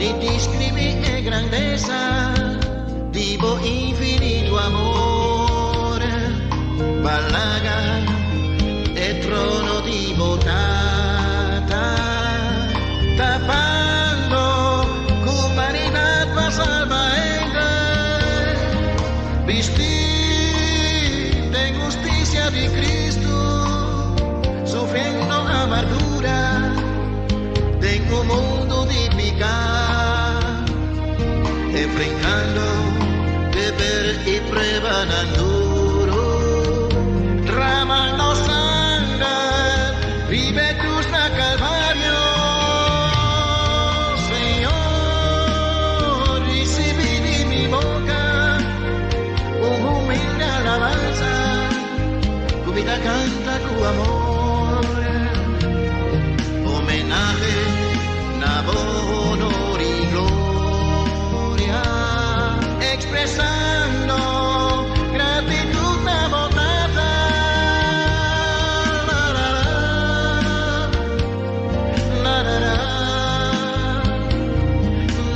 Ni describí e grandeza di bo infinito amor. Balaga e trono di bo Tata, tapando humanidad pa salba hende. Bistí den husticia di Cristo, sufriendo amargura den un mundo di piká, enfrentando deber i pruebanan duru, dramando sanger riba e krus na Kalvario. Señor, risibí di mi boka un humilde alabansa ku mi ta kanta ku amor. Homenahe na bo honor i gloria, expresando gratitud na bo Tata. La, la, la, la, la,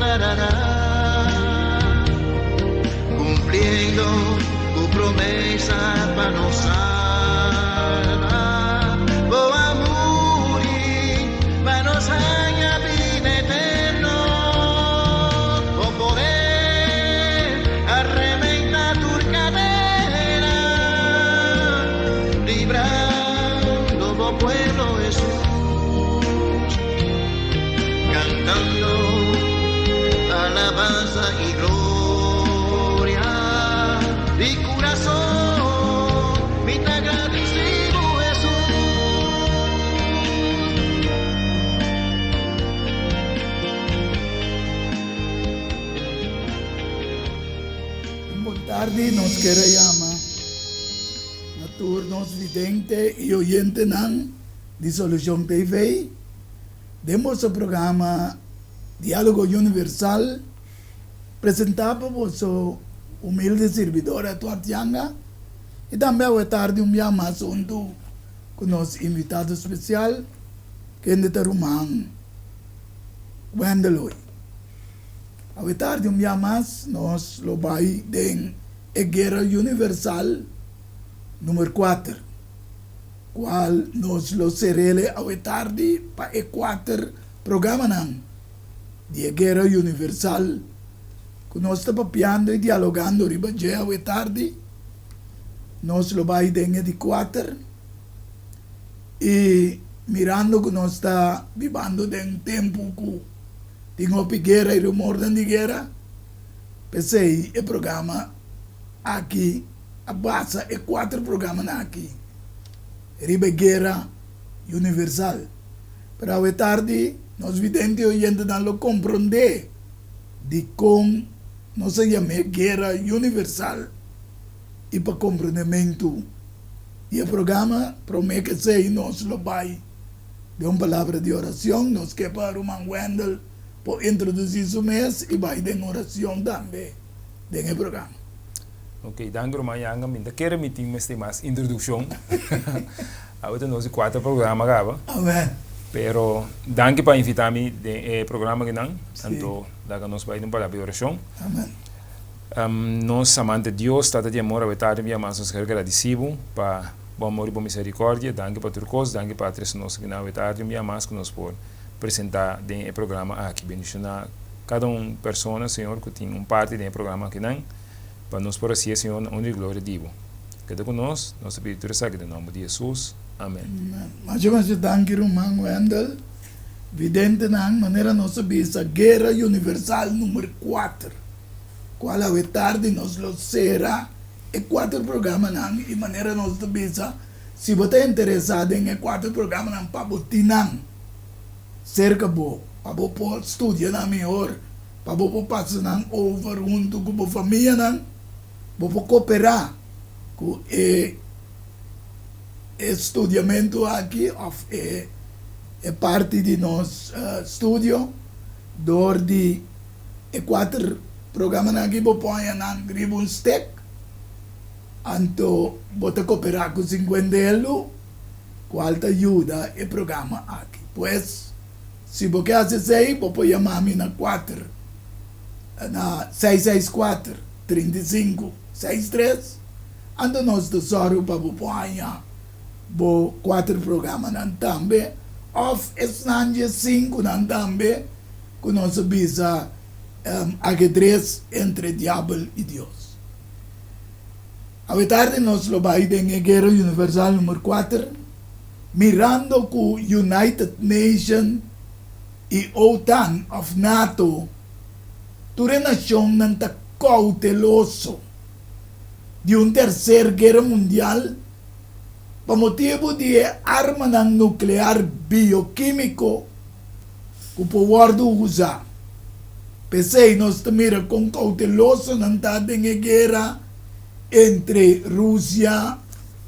la, la, la. Cumpliendo tu promesa pa nos salva, bo a muri pa nos haña bida eterno. Bo poder a rebenta tur cadena, librando bo pueblo Jesús, cantando alabanza y gloria. Di corazón, mi ta agradecido Jesús. Bon tardi, nos kier a yama na tur nos vidente y oyentenan di Solucion TV den boso programa Dialogo Universal presenta pa boso humilde sirbidor Edward Yanga y tambe awe tardi un bia mas hunto cu nos invitado special kende ta ruman Wendell Hoy. Awe tardi un bia mas nos lo bai den e Guera Universal numer kuater, kual nos lo serele awe tardi pa e kuater programanan di e Guera Universal ku nos ta papiando i dialogando riba dje awe tardi. Nos lo bai den e di kuater i mirando ku nos ta bibando den tempu ku tin hopi guera i rumornan di guera, p'esei e programa aki a basa e kuater programanan aki riba e guera universal. Pero awe tardi nos vidente i oyentenan lo komprondé dikon nos a yam'é guera universal i pa komprondementu di e programa promé k'esei nos lo bai Den un palabra di oracion, nos ke pa Ruman Wendell por introduci su mes y bay den oracion tambe den e programa. Ok, danki Ruman Yanga. Mi ta kere mi tin mester mas introduccion. Awe ta nos di cuater programa caba. Amen. Pero danki pa invita mi den e programa akinan. Anto laga nos bay den un palabra di oracion. Amen. Nos amante Dios, Tata di amor, awe tardi un bia mas nos ker gradisi bo pa Bo amor i bo misericordia. Danki pa tur cos. Danki pa trese nos aki na awe tardi un bia mas cu nos por presenta den e programa aki. Bendiciona cada un persona, Señor, cu tin un parti den e programa akinan, pa nos por hacié, Señor, na honra i gloria di Bo. Keda cu nos. Nos ta pidi tur esaki den nomber di Jesus. Amen. Amen. Masha masha danki ruman Wendell. Videntenan, manera nos a bisa, Guera Universal numer kuater, cual awe tardi nos lo cera. E kuater programanan i manera nos ta bisa, si bo ta interesá den e kuater programanan pa bo tin nan serka bo, pa bo por studia nan mihor, pa bo por pasa nan over huntu ku bo famianan, bo por koperá ku e e studiamentu aki òf e e parti di nos studio dor di E kuater programanan aki bo por haña nan riba un stek, anto bo ta koperá ku sinkuenta elu, kual ta yuda e programa aki. Pues, Si bo ke hasi esei, bo por yama mi na kuater na seis seis kuater, 35, seis tres, anto nos ta sòru pa bo por haña bo kuater programanan tambe òf esnan dje sinkunan tambe ku nos a bisa Ajedrez entre Diabel i Dios. Awe tardi nos lo bai den e Guera Universal number kuater, mirando ku United Nation i OTAN òf nato, tur e nashonnan ta kouteloso di un terser guera mundial pa motibu di e armanan nuklear biokímiko ku por wòrdu usá. P'esei nos ta mira kon kouteloso nan ta den e guera entre Rusia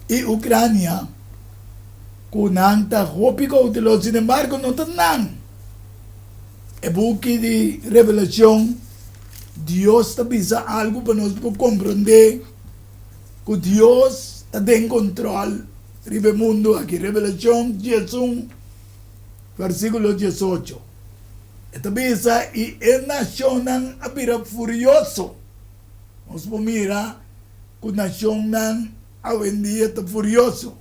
i Ukrania, ku nan ta hopi kouteloso. Sinembargo, no ta nan. E buki di Revelashon, Dios ta bisa algu pa nos por komprondé ku Dios ta den kontròl riba e mundu aki. Revelashon 11, versíkulo 18. E ta bisa, I e nashonnan a bira furioso. Nos por mira ku nashonnan awendia ta furioso.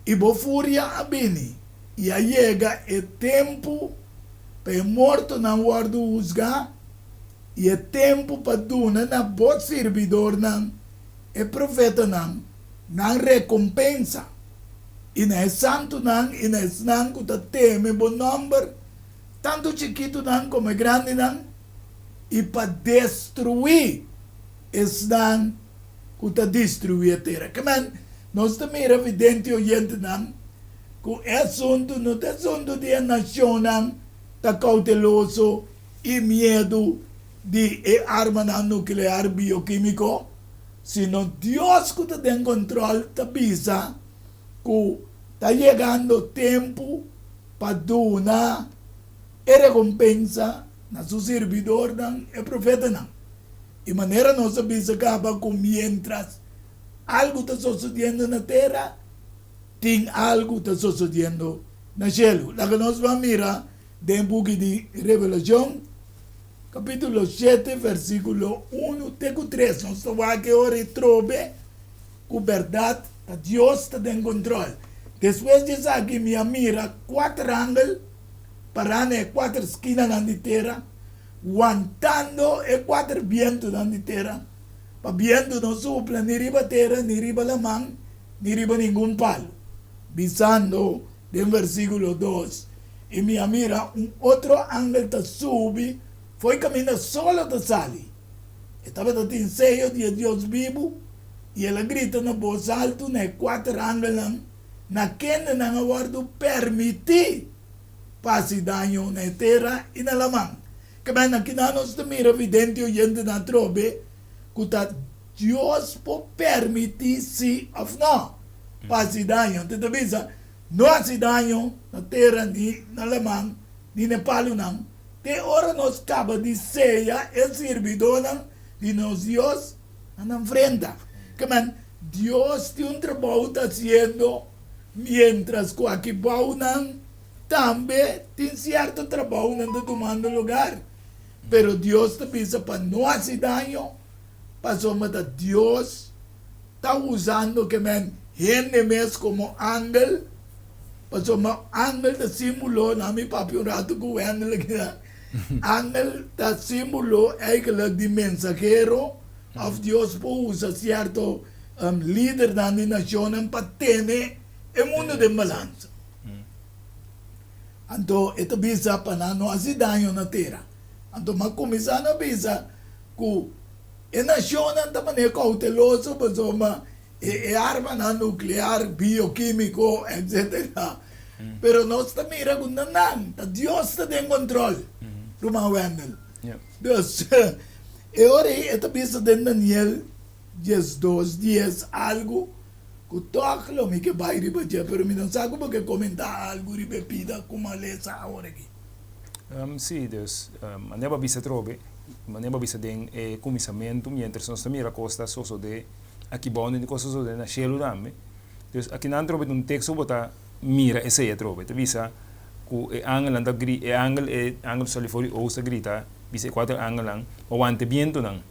I bo furia a bini, i a yega e tempu pa e mortonan wòrdu husgá, i e tempu pa duna na bo sirbidornan, e profetanan, nan rekompensa, i na e santunan i na esnan ku ta teme bo nòmber, tantu chikitunan komo e grandinan, i pa destruí esnan ku ta destruí e tera. Kemen, nos ta mira vidente oyentenan ku e asuntu no ta asuntu di e nashonnan ta kouteloso i miedu di e armanan nuklear biokímiko, sino Dios ku ta den kontrol ta bisa ku ta yegando tempu pa duna e rekompensa na su sirbidornan, e profetanan. I manera nos a bisa kaba ku miéntras algu ta sosodiendo na tera, tin algu ta sosodiendo na shelu. Laga nos ban mira den buki di Revelashon, kapítulo shete, versíkulo unu te ku tres. Nos ta wak e ora i trobe ku bèrdat ta Dios ta den kontròl. Despues di esaki mi a mira kuater angel pará na e kuater skinanan di tera, wantando e kuater bientunan di tera, pa bientu no supla ni riba tera, ni riba laman, ni riba ningun palu. Bisando den versíkulo dos, I mi a mira un otro angel ta subi fo'i kaminda solo ta sali. E tabata tin seyo di e Dios bibu, i el a grita na bos altu na e kuater angelnan, na kende nan a wòrdu permití pa hasi daño na e tera i na laman. Kebei na kina nos ta mira vidente oyentenan atrobe ku ta Dios por permití sí òf nò pa hasi daño. Anto e ta bisa, No hasi daño na tera ni na laman ni na e palunan, te ora nos kaba di seya e sirbidónan di nos Dios na nan frenta. Kemen, Dios tin un trabou ta hasiendo miéntras ku aki bounan tambe tin sierto trabounan ta tumando lugar. Pero Dios ta bisa pa no hasi daño, pasobra ta Dios ta usando kemen hende mes komo angel, pasobra angel ta símbolo, na mi papia un ratu ku Wendel aki, angel ta símbolo eigenlijk di mensahero òf Dios por usa sierto lidernan di nashonnan pa tene e mundu den balansa. Anto e ta bisa pa nan no hasi daño na tera. Anto m'a kuminsá na bisa ku e nashonnan ta manera kouteloso pasobra e armanan nuklear, biokímiko, etsetera. Pero nos ta mira ku na nan ta Dios ta den kontròl, ruman Wendel. Dus e ora ei e ta bisa den Daniel 12, dies algu ku tòg lo mi ke bai riba dje, pero mi no sa ku bo ke komentá algu riba e pida ku mi a lesa awor aki. Sí, dus manera bo a bisa atrobe, manera bo a bisa den e kuminsamentu, miéntras nos ta mira kos ta sosodé aki bou, den kos ta sosodé na shelu tambe. Dus akinan atrobe ta un teksto bo ta mira esei atrobe. Ta bisa. ku e angelnan ta gri e angel e angel sali for di oost ta grita bisa e kuater angelnan pa wanta e bientunan.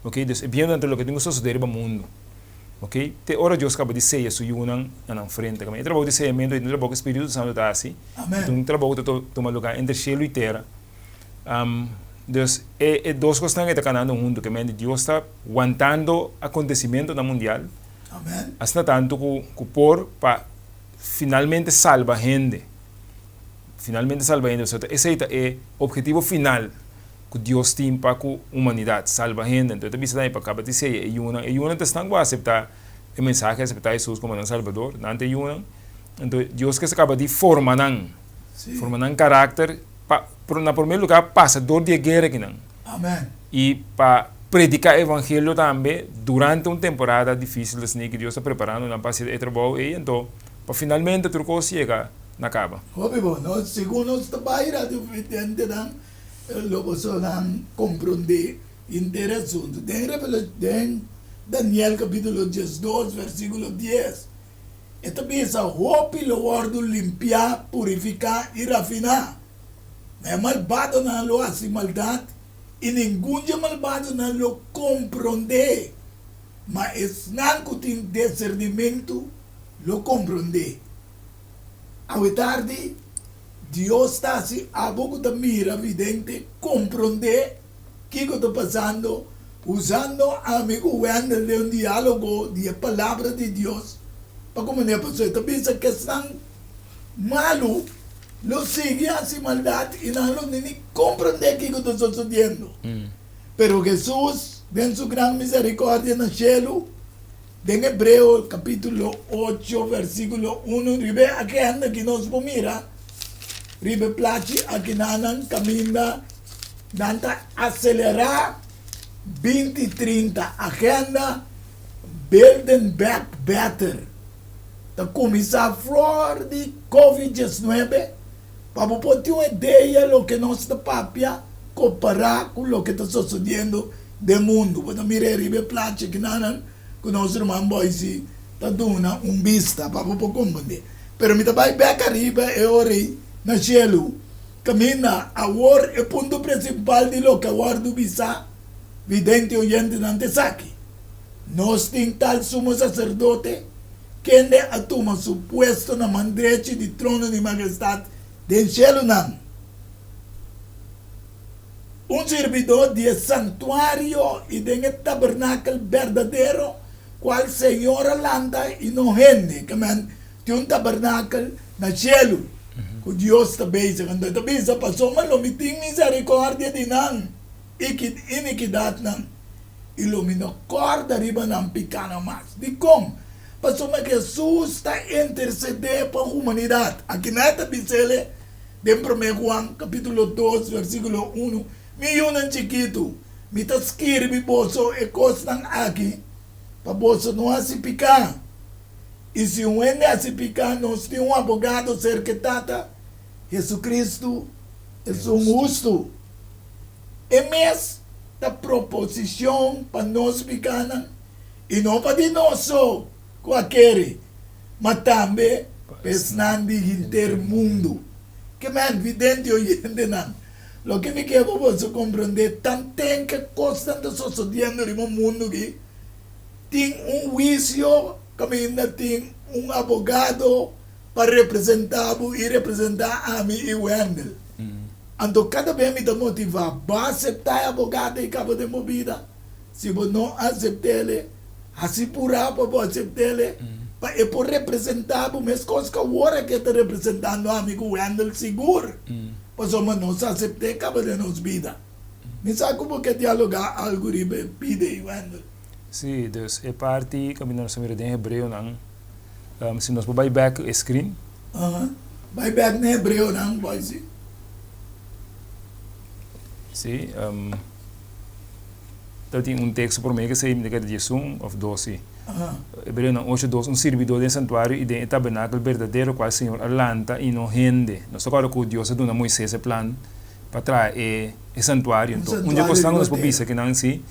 Ok, dus e bientunan ta loke tin ku sosodé riba mundu. Ok, te ora Dios kaba di seya su yunan na nan frente. E trabou di seyamentu ei ta un trabou ku Spiritu Santu ta hasi. Amen. Ta un trabou ku ta tuma lugá entre shelu i tera. Dus e e dos kosnan ei ta kanando huntu, ke men di Dios ta wantando akontesimentonan mundial. Amen. Asina tantu ku ku por pa finalmente salba hende. Finalmente salba hende, pasobra esei ta e ophetivo final ku Dios tin pa ku humanidat, salba hende. Anto e ta bisa tambe pa kaba di seya e yunan. E yunan ta esnan ku a aseptá e mensahe, aseptá Hesus komo nan Salbador. Nan ta e yunan. Anto Dios ke sa kaba di forma nan, forma nan karakter pa na promé lugá pasa dor di e guera akinan. Amen. I pa prediká e evangelio tambe durante un temporada difísil asina ku Dios ta preparando nan pa hasi e trabou ei. Anto pa finalmente tur kos yega na kaba. Hopi bon. Nos segun nos ta bai radiovidentenan Lo bosonan komprondé henter asuntu. Den Revela den Daniel kapítulo diesdos versíkulo dies, e ta bisa, Hopi lo wòrdu limpiá, purifiká i rafiná, ma e malbadonan lo hasi maldat, i ningun dje malbadonan lo komprondé, ma esnan ku tin disernimentu lo komprondé. Awe tardi, Dios ta hasi abo ku ta mira vidente komprondé kiko ta pasando usando ami ku Wendell den un diálogo di e Palabra di Dios pa ku manera pasobra e ta bisa ku esnan malu lo sigui hasi maldat i nan lo ni komprondé kiko ta sosodiendo. Pero Hesus den su gran miserikòrdia na shelu Den Hebreo capítulo ocho versículo uno riba e agenda ki nos por mira riba e plachi akinanan kaminda nan ta acelerá binti trinta agenda Building Back Better ta kuminsá for di covid diesnuebe pa bo por tin un idea loke nos ta papia kompará ku loke ta sosodiendo den mundu. Bo ta mira e riba e plachi akinanan ku nos ruman Boise ta duna un bista pa bo por komprendé. Pero mi ta bai bek ariba e ora ei na shelu, kaminda awor e punto prinsipal di loke a wòrdu bisá vidente oyentenan ta esaki, Nos tin tal sumo saserdote, kende a tuma su puesto na man drechi di trono di Magestat den shelunan. Un sirbidó di e santuario i den e tabernakel berdadero, kual Señor a lanta i no hende. Ke men tin un tabernakel na shelu ku Dios ta bezig. Anto e ta bisa, Pasobra lo mi tin miserikòrdia di nan inikidatnan, i lo mi no kòrda riba nan pikánan mas. Dikon? Pasobra Hesus ta intersedé pa humanidat. Akina e ta bis'el. Den Promé Juan kapítulo dos versíkulo unu, Mi yunan chikitu, mi ta skirbi boso e kosnan aki pa boso no hasi piká. I si un hende hasi piká, nos tin un abogado serka e Tata, Jesucristo, esun hustu. E mes ta proposishon pa nos pikánan, i no pa di nos so ku a kere, ma tambe pa esnan di henter mundu. Ke men vidente oyentenan, loke mi ke pa boso komprondé, tanten ke kosnan ta sosodiendo riba mundu aki, tin un huisio kaminda tin un abogado pa representá bo i representá ami i Wendell. Anto kada bes mi ta motivá bo aseptá e abogado ei kaba den bo bida. Si bo no asept'el, hasi purá pa bo asept'el, pa e por representá bo meskos ku awor aki e ta representando ami ku Wendell sigur, pasobra nos asept'é kaba den nos bida. Mi sa ku bo ke dialogá algu riba e bida ei, Wendell. Sí, dus e parti kaminda nos ta mira den Hebreonan, si nos por bai bèk e screen. Aha, bai bèk na Hebreonan, boy, sí. Sí. Ta tin un teksto promé ke esei, mi ta kere diesun òf dos, sí. Hebreonan ocho dos, Un sirbidó den e santuario i den e tabernakel berdadero kual Señor a lanta i no hende. Nos ta kòrda ku Dios a duna Moisés e plan pa traha e e santuario. Anto, un di e kosnan ku nos por bisa kinan sí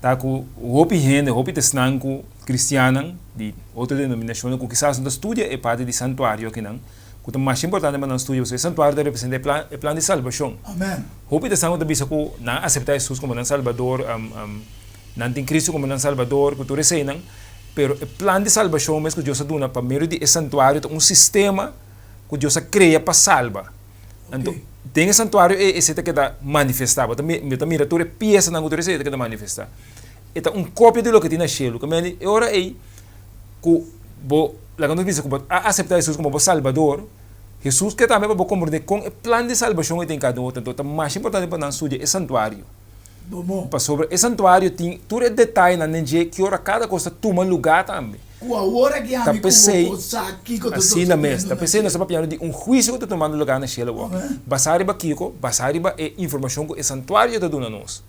ta ku hopi hende, hopi ta esnan ku kristiannan di otro denominashonnan ku kisas no ta studia e parti di santuario akinan. ku ta masha importante pa nan studia pasobra e santuario ta representa e plan e plan di salbashon. Amen. Hopi ta esnan ku ta bisa ku nan a aseptá Hesus komo nan Salbador, nan tin Kristu komo nan Salbador ku tur eseinan, pero e plan di salbashon mes ku Dios a duna pa medio di e santuario ta un sistema ku Dios a krea pa salba. Anto, den e santuario ei esei ta keda manifestá. Bo ta bo ta mira tur e piesanan ku tur esei ta keda manifestá. E ta un kopia di loke tin na shelu. Ku mende e ora ei ku bo, laga nos bisa ku bo a aseptá Hesus komo bo Salbador, Hesus ke tambe pa bo komprendé kon e plan di salbashon ei ta hinká den otro. Anto ta masha importante pa nan studia e santuario. Pasobra e santuario tin tur e detayenan den dje ki ora kada kos ta tuma lugá tambe. Ku awor aki Ta ami ku bo p'esei, por sa kiko ta asina mes, sosediendo ta na p'esei nos ta shelu. papiando di un huisio ku ta tumando lugá na shelu awor. Amen. Basá riba kiko? Basá riba e informashon ku e santuario ta duna nos.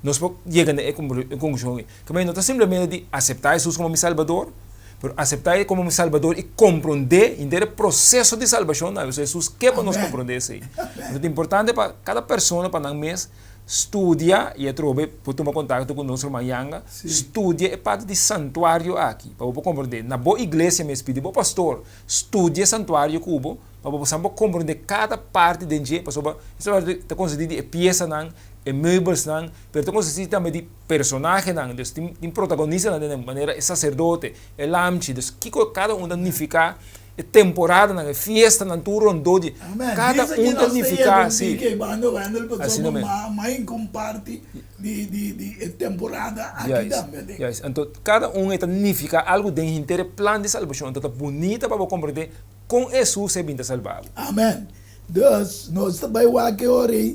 Nos por yega na e konklushon ei. Kaba no ta simplemente di aseptá Hesus komo mi Salbador, pero aseptá E komo mi Salbador i komprondé henter e proseso di salbashon tambe. Pasobra Hesus ke pa nos Amen. komprondé esei. Amen. Entonces ta importante pa kada persona pa nan mes Studia, i atrobe por tuma kontakto ku nos ruman Yanga, studia e parti di santuario aki, pa bo por komprondé. Na bo iglesia mes pidi bo pastor studia e santuario ku bo, pa bo sa por komprondé kada parti den dje, pasobra e santuario ta konsistí di e piesanan, e meubelsnan, pero ta konsistí tambe di personahenan, dus tin tin protagonistanan den e manera e saserdote, e lamchi, dus kiko kada un ta nifiká. E temporadanan, e fiestanan tur rondó di Amen. kada Bisa ki un ta nos ta yega nifiká un si. tiki banda Wendel pasobra Asina mes. ma ma in parti di di di e temporada aki Juist, tambe den. juist. Anto kada un e ta nifiká algu den henter e plan di salbashon. Anto ta bunita pa bo komprendé kon Hesus e bin ta salba bo. Amen. Dus nos ta bai wak e ora ei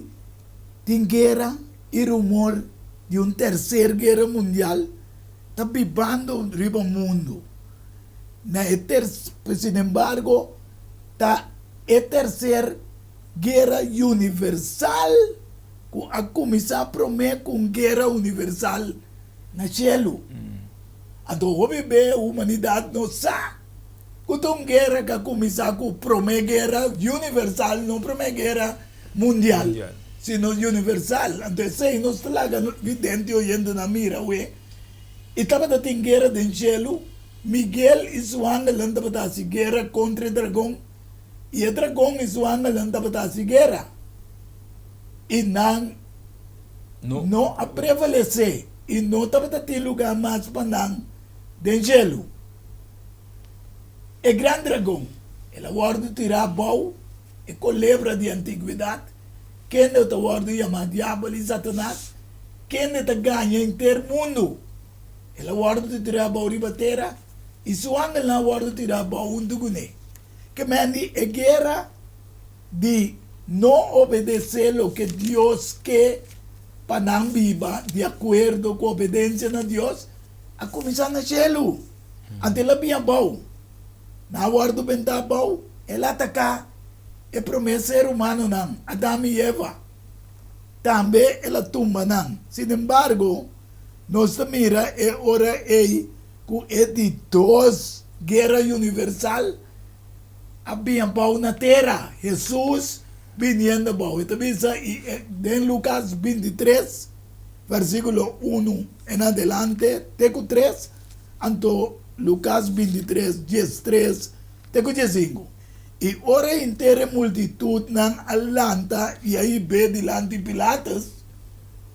tin guera i rumor di un terser guera mundial ta bibando riba mundu. Na e ter, sinembargo, ta e terser guera universal ku a kuminsá promé ku un guera universal na shelu. Anto hopi be humanidat no sa ku ta un guera ku a kuminsá ku promé guera universal, no promé guera mundial, sino universal. Anto esei nos ta laga vidente oyentenan mira awe. I tabata tin guera den shelu. Miguel i su angelnan tabata hasi guera kontra e dragon, i e dragon i su angelnan tabata hasi guera, i nan no a prevalesé, i no tabata tin lugá mas pa nan den shelu. E gran dragon, el a wòrdu tirá abou, e kolebra di antigwedat, kende ta wòrdu yamá Diabel i Satanas, kende ta gaña henter mundu. El a wòrdu tirá abou riba tera, i su angelnan a wòrdu tirá abou huntu kuné. Ke men di e guera di no obedesé loke Dios ke pa nan biba di akuerdo ku obedensia na Dios a kuminsá na shelu. Anto el a bin abou. Nan a wòrdu bentá abou, el a ataká e promé ser humanonan, Adam i Eva. Tambe el a tumba nan. Sinembargo, nos ta mira e ora ei ku e di dos guera universal a bin abou na tera, Hesus biniendo abou. E ta bisa den Lukas bintitres, versikulo unu en adelante te ku tres, anto Lukas bintitres, diestres te ku diesinku. I ora henter e multitutnan a lanta i a hib'é dilanti Pilatus,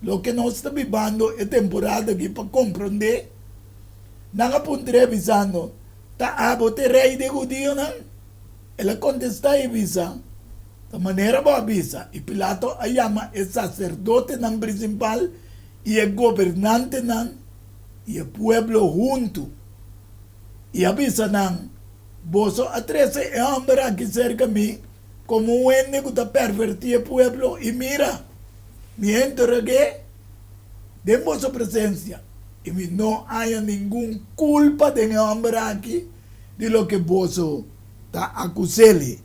loke nos ta bibando e temporada aki pa komprondé, nan a puntr'é bisando, Ta abo ta e rei di e hudionan? El a kontestá i bisa, Ta manera bo a bisa. I Pilato a yama e saserdotenan prinsipal i e gobernantenan i e pueblo huntu, i a bisa nan, Boso a trese e hòmber aki serka mi komo un hende ku ta pèrvèrtí e pueblo, i mira, mi a interog'é den boso presensia, i mi no haña ningun kulpa den e hòmber aki di loke boso ta akus'el.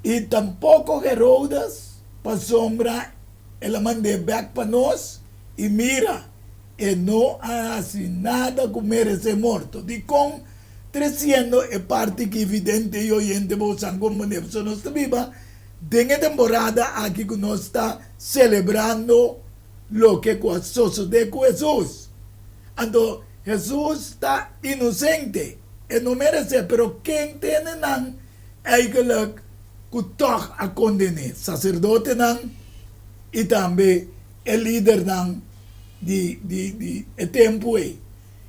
I tampoko Herodes, pasobra el a mand'é bèk pa nos, i mira, E no a hasi nada ku meresé morto. Dikon tresiendo e parti ki vidente i oyente bo san komprendé? Pasobra nos ta biba den e temporada aki ku nos ta selebrando loke ku a sosodé ku Hesus. Anto Hesus ta inosente. E no meresé, pero ken tene nan eigenlijk ku tòg a konden'é? Saserdotenan i tambe e lidernan di di di e tempu ei.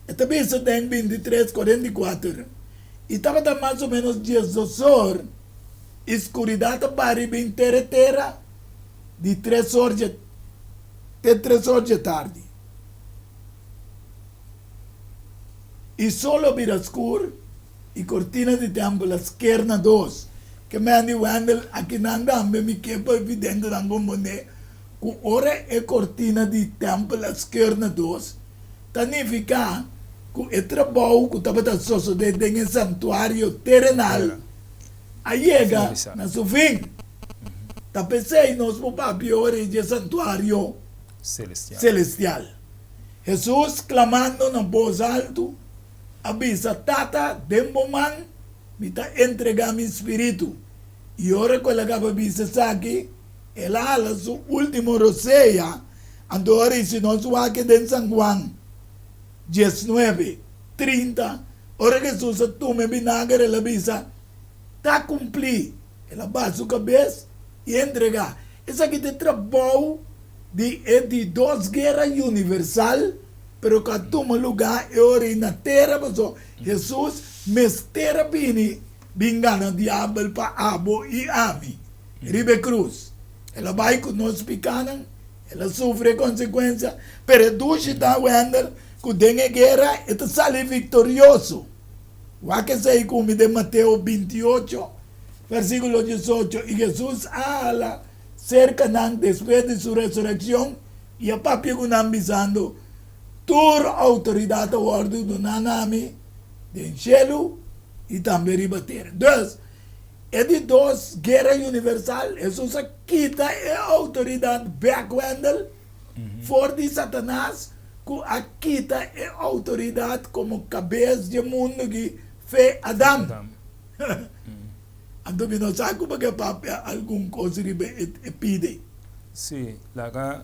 E ta bisa den bintitres 44, I tabata mas o ménos diesdos or, i skuridat a bari bin tera e tera di tres or dje te tres or dje tardi. I sol a bira skur, i kortina di tèmpel a sker na dos. Ke Mandy Wendell akinan tambe mi ke pa evidentenan kompondé ku ora e kortina di tèmpel a sker na dos, ta nifiká ku e trabou ku tabata sosodé den e santuario terenal a yega na su fin. Ta p'esei nos por papia ora ei dje santuario selestial. Hesus, klamando na bos altu, a bisa, Tata, den bo man mi ta entregá mi spiritu. I ora ku el a kaba bisa esaki, el a hala su último rosea. Anto ora i si nos wak den San Juan 19, 30, ora Hesus a tuma e binager, el a bisa, Ta kumplí! El a baha su kabes i entregá. Esaki ta e trabou di e di dos guera universal, pero ku a tuma lugá e ora ei na tera, pasobra Hesus mester a bini bin gana diabel pa abo i ami riba e krus. El a bai ku nos pikánan, el a sufri e konsekuensia, pero e dushi ta, Wendell, ku den e guera e ta sali viktorioso. Wak esei ku mi den Mateo 28, versíkulo 18, I Hesus a hala serka nan despues di su resurekshon i a papia ku nan, bisando, Tur outoridat a wòrdu duná na mi den shelu i tambe riba tera. Dus, e di dos guera universal, Hesus a kita e outoridat bèk, Wendell, for di Satanas ku a kita e outoridat komo kabes dje mundu ki fe Adam. Anto mi no sa ku bo ke papia algun kos riba e pide. Sí, laga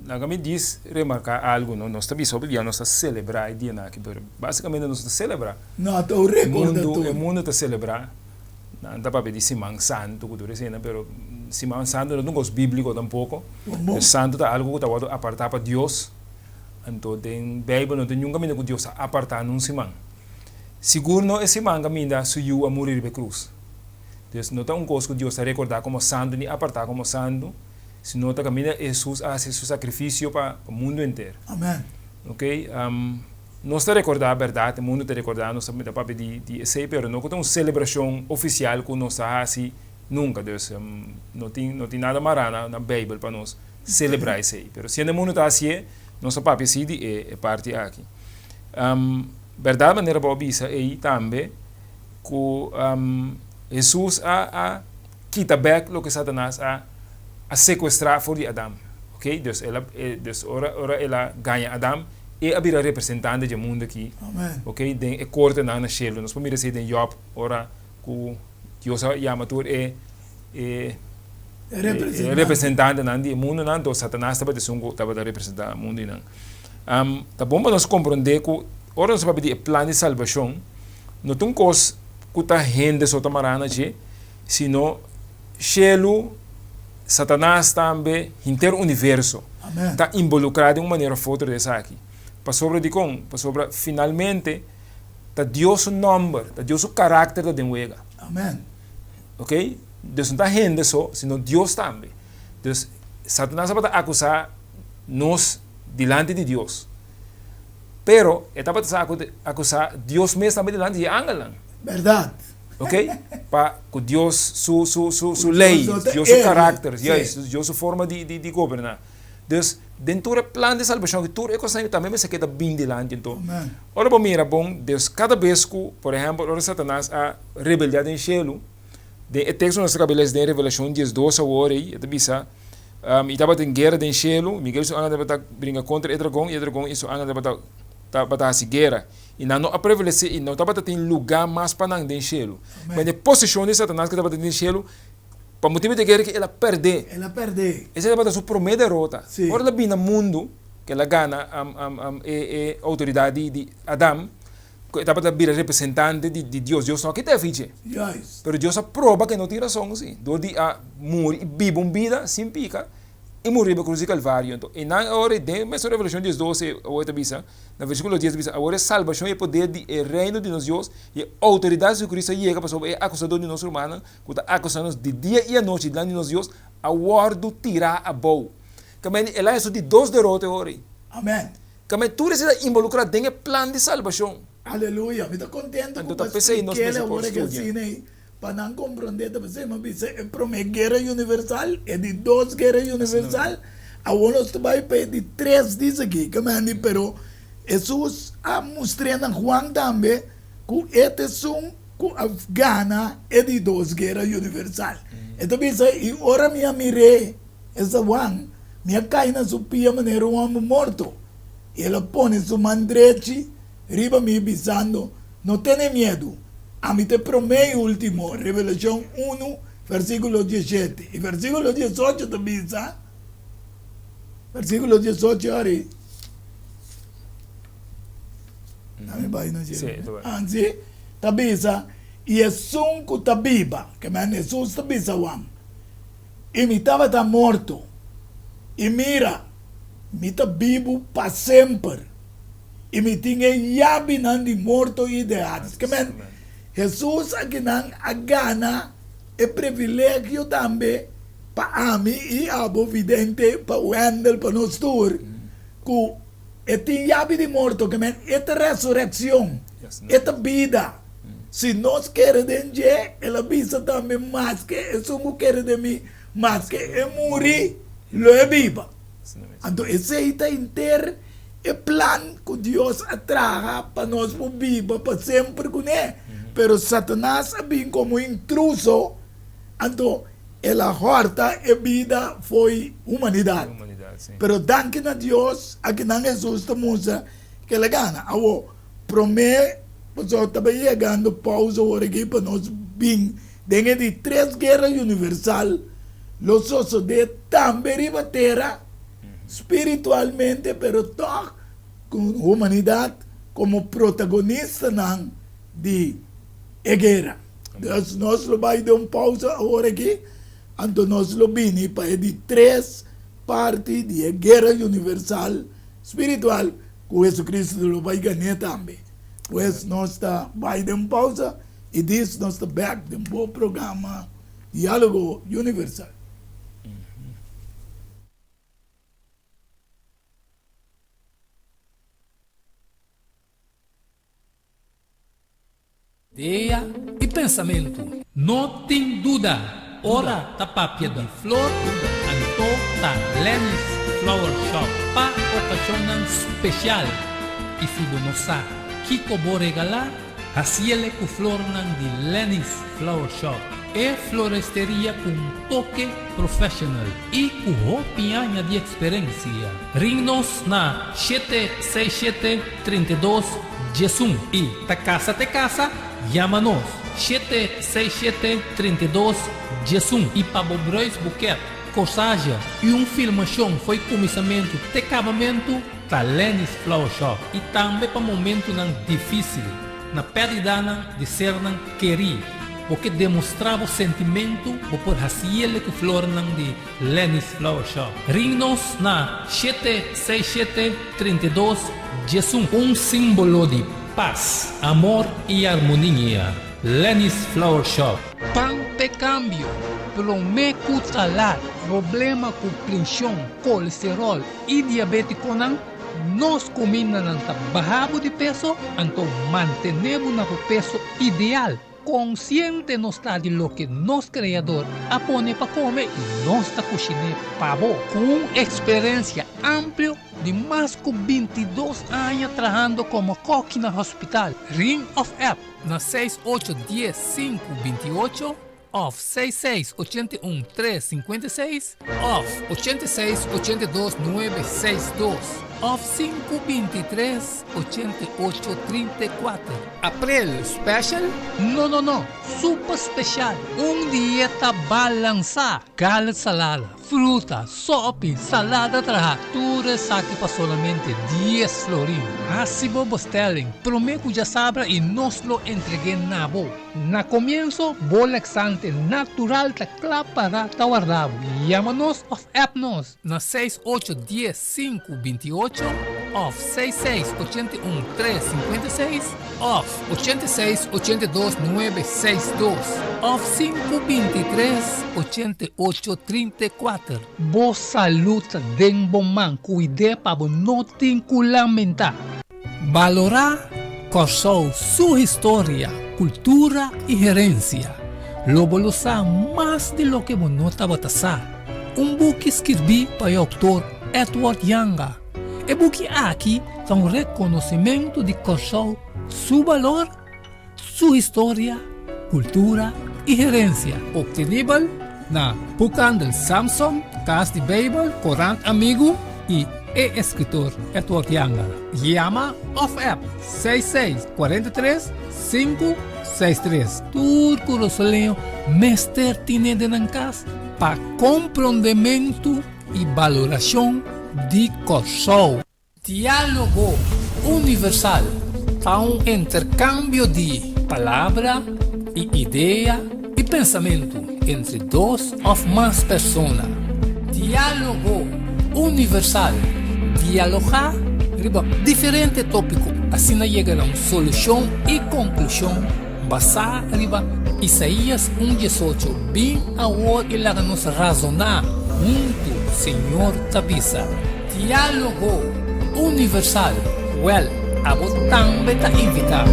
laga mi djis remarká algu, no? Nos ta bisa hopi bia nos ta selebrá e dianan aki, pero básikamente nos no ta selebrá. No, ta un rekordatorio. E mundu ta selebrá, nan ta papia di Siman Santu ku tur eseinan, pero Siman Santu no ta un kos bíbliko tampoko. E santu ta algu ku ta wòrdu apartá pa Dios, anto den Beibel no tin niun kaminda ku Dios a apartá nun siman. Sigur no e siman kaminda su Yu a muri riba e krus. Dus no ta un kos ku Dios ta rekordá komo santu ni apartá komo santu, sino ta kaminda Hesus a hasi su sakrifisio pa mundu henter. Amen. Ok, nos ta rekordá bèrdat, e mundu ta rekordá, nos ta papia di esei, pero no ku ta un selebrashon ofisial ku nos ta hasi nunka. Dus no tin no tin nada mará na Beibel pa nos selebrá esei. Pero siendo e mundu ta hasié, nos ta papia si di e parti aki. Berdad manera bo a bisa ei tambe ku Hesus a a kita bek loke Satanas a a sekuestrá for di Adam. Ok, dus el a dus ora ora el a gaña Adam e a bira representante dje mundu aki. Ok, den e kortenan na shelu. Nos por mira esei den Job ora ku Dios a yama tur e e representantenan di e mundunan, anto Satanas tabata esun ku tabata representá mundu einan. Ta bon pa nos komprondé ku ora nos a papia di e plan di salbashon, no ta un kos ku ta hende so ta mará na dje, sino shelu, Satanas tambe, henter universo ta involukrá den un manera òf otro den esaki. Pasobra dikon? Pasobra finalmente ta Dios su nòmber, ta Dios su karakter ta den wega. Ok? Dus no ta hende so, sino Dios tambe. Dus Satanas tabata akusá nos dilanti di Dios. Pero e tabata sa akusá Dios mes tambe dilanti di e angelnan. Bèrdat. Ok? Pa ku Dios su su su su lei, Dios su karakter, juist, Dios su forma di di di goberná. Dus den tur e plan di salbashon aki, tur e kosnan tambe mester keda bin dilanti. Anto, ora bo mira bon, dus kada bes ku, por ehèmpel, ora Satanas a rebeldiá den shelu, Den e teksto nos ta kab'e les den Revelashon 12 awor ei, e ta bisa, I tabatin guera den shelu, Miguel i su angelnan tabata bringa kontra e dragon, i e dragon i su angelnan tabata tabata hasi guera. I nan no a prevalesé i no tabata tin lugá mas pa nan den shelu. Ma den e posishon di Satanas ku tabata den shelu, pa motibu di e guera aki el a pèrdè. El a pèrdè. Esei tabata su promé derota. Ora el a bini na mundu, ku el a gana e e outoridat di Adam. Ku e tabata bira representante di di Dios. Dios no a kita e fiche. Juist. Pero Dios a proba ku e no tin rason si, dor di a muri i biba un bida sin pika i muri riba e krus di Kalvario. Anto e nan ora den mesun Revelashon diesdoce awor e ta bisa, na versíkulo dies ta bisa, Awor e salbashon i e poder di e reino di nos Dios i e outoridat di Jesucristo a yega, pasobra e akusador di nos rumannan ku ta akusá nos di dia i anochi dilanti di nos Dios a wòrdu tirá abou. Kamendi el a hesú di dos derota e ora ei. Amen. Kame tur esei ta involukrá den e plan di salbashon. Aleluya! Mi ta kontento ku Anto ta bo a p'esei nos splik'el mester por awor studia. asina ei, pa nan komprondé. Ta p'esei mi a bisa e promé guera universal, e di dos guera universal, awor nos ta bai pa e di tres dies aki. Kame pero Hesus a mustr'é na Juan tambe ku e ta esun ku a gana e di dos guera universal. E ta bisa, I ora mi a mir'é, Esta Juan, mi a kai na su pia manera un hòmber morto. I el a pone su man drechi riba mi, bisando, No tene miedu, ami ta e promé i último. Revelashon unu, versíkulo diesshete. I versíkulo diesocho ta bisa, versíkulo diesocho ari, ami bai na dje, ansi, ta bisa, I esun ku ta biba, ke men Hesus ta bisa Juan, I mi tabata morto, i mira, mi ta bibu pa semper, i mi tin e yabinan di morto i de Hades. Ke men, Hesus akinan a gana e privilegio tambe pa ami i abo vidente, pa Wendell, pa nos tur, ku e tin yabi di morto, ke men, e ta resurekshon, e ta bida. Si nos kere den dje, el a bisa tambe, Maske esun ku kere den mi, maske e muri, lo e biba. Anto esei ta henter e plan ku Dios a traha pa nos por biba pa semper kuné. Pero Satanas a bin komo intruso, anto el a hòrta e bida fo'i humanidat. Pero danki na Dios, akinan Hesus ta mustra ku el a gana. Awor, Promé pasobra ta bai yegando pausa ora aki pa nos bin den e di tres guera universal lo sosodé tambe riba tera spiritualmente pero tòg ku humanidat komo protagonistanan di e guera. Dus nos lo bai den un pausa awor aki anto nos lo bini pa e di tres parti di e guera universal spiritual Ku Jesucristo lo bai gané tambe. Pues nos ta bai den pausa i dis nos ta bek den bo programa Dialogo Universal. Idea i pensamentu. No tin duda, ora ta papia di flor, anto ta Lenny's Flower Shop pa okashonnan spesial. I si bo no sa kiko bo regalá, hasiele ku flornan di Lenny's Flower Shop, e floresteria ku un toke professional i ku hopi aña di eksperensia. Ring nos na shete seis shete 32 diesun i ta kasa te kasa, yama nos shete seis shete 32 diesun i pa bo bruis buket, korsage i un filmashon fo'i kuminsamentu te kabamentu ta Lenny's Flower Shop i tambe pa momentunan difisil na pèrdidanan di sernan kerí bo ke demostrá bo sentimentu bo por hasiele ku flornan di Lenny's Flower Shop. Ring nos na shete seis shete 32 diesun. Un simbolo di pas, amor i armonia. Lenny's Flower Shop. Pan p'e kambio, promé ku ta lat. Problema ku prenshon, kolesteròl i diabétikonan, nos kumindanan ta baha bo di peso, anto mantené bo na bo peso ideal. Konsiente nos ta di loke nos Kreador a pone pa kome i nos ta kushiné pa bo. Ku un eksperensia amplio di mas ku bintidos aña trahando komo kòki na hospital, ring òf app na seis ocho dies sinku bintiocho òf seis seis ochenta i un tres sinkuenta i seis òf ochenta i seis ochenta i dos nuebe seis dos òf sinku bintitres ochenta i ocho trinta i kuater. April special? No no no, super special! Un dieta balansá! Garlic salada, fruta, sopi, salada traha, tur esaki pa solamente dies florin. Hasi bo bestelling prome ku djasabra i nos lo entreg'é na bo. Na komienso, bo laxante natural ta kla para ta warda bo. Yama nos òf app nos na seis ocho dies sinku binti ocho òf seis seis ochenta i un tres sinkuenta i seis òf ochenta i seis 82 nuebe seis dos òf sinku 23 88 34. Bo salud ta den bo man, kuid'é pa bo no tin ku lamentá. Balorá Kòrsou su historia, kultura i herensia. Lo bo lo sa mas di loke bo no tabata sa. Un buki skirbí pa e outor Edward Janga. E buki aki ta un rekonosimentu di Kòrsou su balor, su historia, kultura i herensia. Optenibel na Boekhandel Samson, Kas di Beibel, Korant Amigu i e eskritor Edward Janga. Yama òf app 66 43 563. Tur kurasoleño mester tine den nan kas pa komprondementu i balorashon di Kòrsou. Diálogo Universal ta un interkambio di palabra i idea i pensamentu entre dos òf mas persona. Diálogo Universal, Dialogá riba diferente tópiko asina yega na un solushon i konklushon basá riba Isaías un diesocho, Bin awor i laga nos razoná huntu, Señor ta bisa. Diálogo Universal, Wèl, abo tambe ta invitá.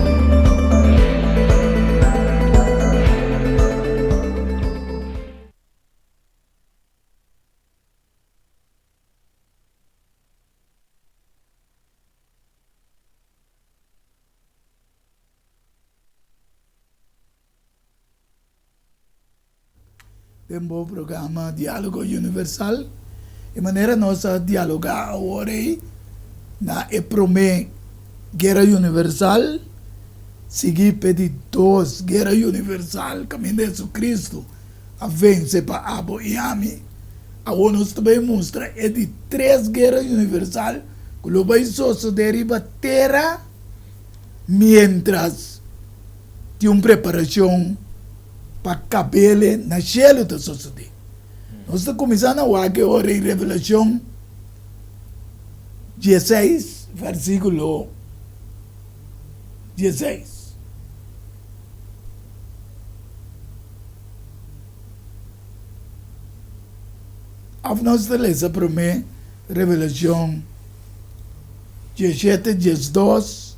Den bo programa Diálogo Universal, e manera nos a dialogá awor ei na e promé Guera Universal, sigui p'e di dos Guera Universal kaminda Jesucristo a vense pa abo i ami, awor nos ta bai mustra e di tres Guera Universal ku lo bai sosodé riba tera miéntras tin un preparashon pa kabele na shelu ta sosodé. Nos ta kuminsá na wak e ora ei Revelashon dieseis vèrsikulo dieseis. Òf nos ta lesa promé Revelashon dieshete, diesdos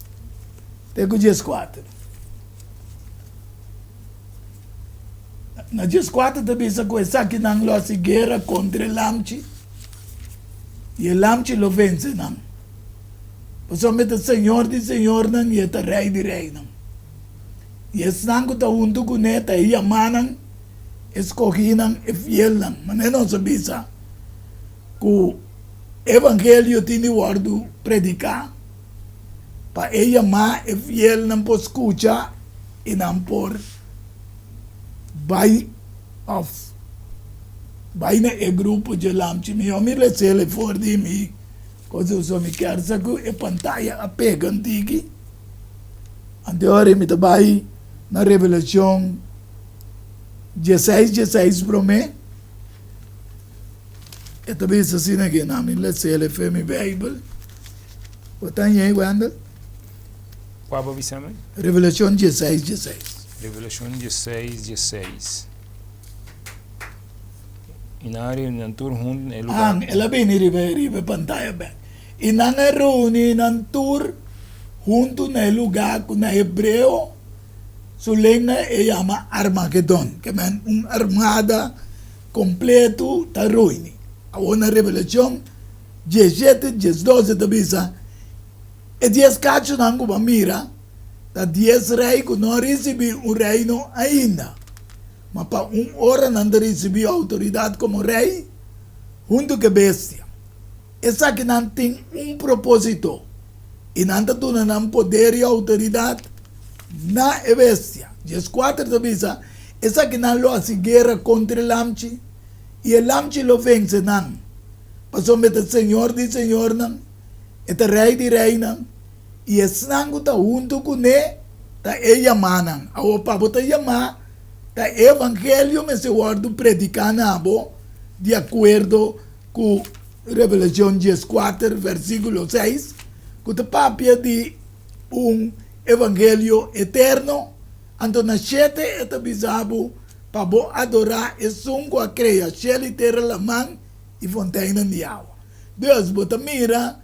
te ku dieskuater. Na dieskuater ta bisa ku esakinan lo hasi guera kontra e Lamchi i e Lamchi lo vense nan, pasobra e ta Señor di señornan i e ta Rei di reinan. I esnan ku ta huntu kuné ta e yamanan, e skohínan, e fielnan. Manera nos a bisa ku evangelio tin di wòrdu prediká pa e yamá e fielnan por skucha i nan por bai òf bai na e grupo dje lamchi. Mihó mi les'el for di mi kos uso mi kier sa ku e pantaya a pega un tiki. Anto ora mi ta bai na Revelashon dieseis dieseis promé e ta bisa asina ke na mi les'el for mi Beibel. Bo ta hañ'ei, Wendel? Kua bo bisa mi? Revelashon dieseis dieseis. Revelashon dieseis dieseis. I nan a reuni nan tur huntu na e lugar. An, el a bini riba riba e pantaya bek. I nan a reuni nan tur huntu na e lugar ku na hebreo su lenga e yama Armagedon, ke men un armada kompletu ta reuni. Awor na Revelashon diesshete, diesdos e ta bisa, E dies kachunan ku bo a mira ta dies rei ku no a risibí un reino ainda, ma pa un ora nan ta risibí outoridat komo rei huntu ku e bestia. Esakinan tin un propósito, i nan ta duna nan poder i outoridat na e bestia. Dieskuater ta bisa, Esakinan lo hasi guera kontra e Lamchi. I e Lamchi lo vense nan, pasobra e ta Señor di señornan, e ta Rei di reinan, i esnan ku ta huntu kuné ta e yamánan. Awor pa bo ta yamá, ta e evangelio mester wòrdu prediká na bo di akuerdo ku Revelashon dieskuater versíkulo seis, ku ta papia di un evangelio eterno. Anto na shete e ta bisa bo pa bo adorá Esun ku a krea shel i tera, laman i fonteinnan di awa. Dus, bo ta mira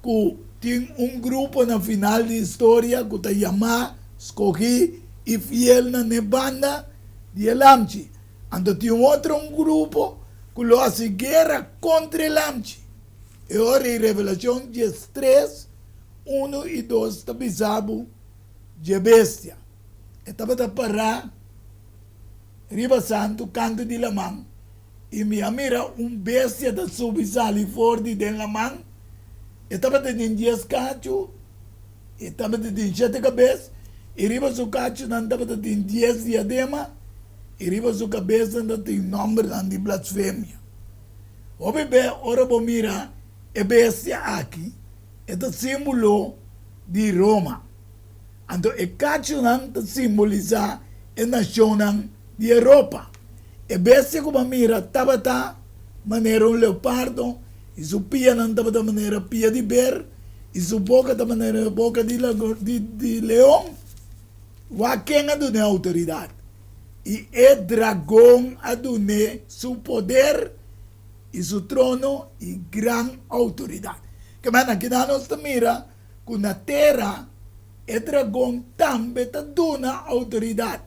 ku tin un grupo na final di historia ku ta yamá, skohí i fiel na n'e banda di e Lamchi. Anto tin un otro un grupo ku lo hasi guera kontra e Lamchi. E ora ei Revelashon diestres, unu i dos ta bisa bo dje bestia. E tabata pará riba santu kantu di laman, i mi a mira un bestia ta subi sali for di den laman. E tabata tin dies kachu, e tabata tin shete kabes, i riba su kachunan tabata tin dies diadema, i riba su kabesnan ta tin nòmbernan di blasfemia. Hopi be ora bo mira e bestia aki, e ta símbolo di Roma. Anto e kachunan ta simbolisá e nashonnan di Europa. E bestia ku bo a mira tabata manera un leopardo, i su pianan tabata manera pia di ber, i su boka ta manera boka di di leon. Wak ken a dun'é outoridat? I e dragon a dun'é su poder i su trono i gran outoridat. Kemana kinan nos ta mira ku na tera e dragon tambe ta duna outoridat.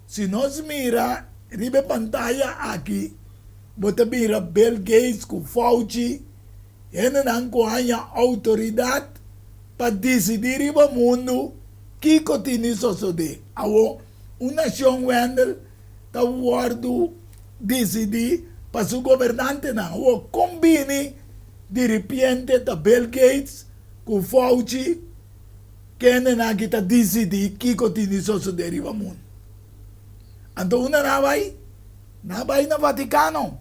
Si nos mira riba e pantaya aki, bo ta mira Bill Gates ku Fauci, hendenan ku haña outoridat pa disidí riba mundu kiko tin di sosodé. Awor, un nashon, Wendell, ta wòrdu disidí pa su gobernantenan. Awor, kon bini diripiente ta Bill Gates ku Fauci kendenan aki ta disidí kiko tin di sosodé riba mundu? Anto unda nan a bai? Nan a bai na Vatikano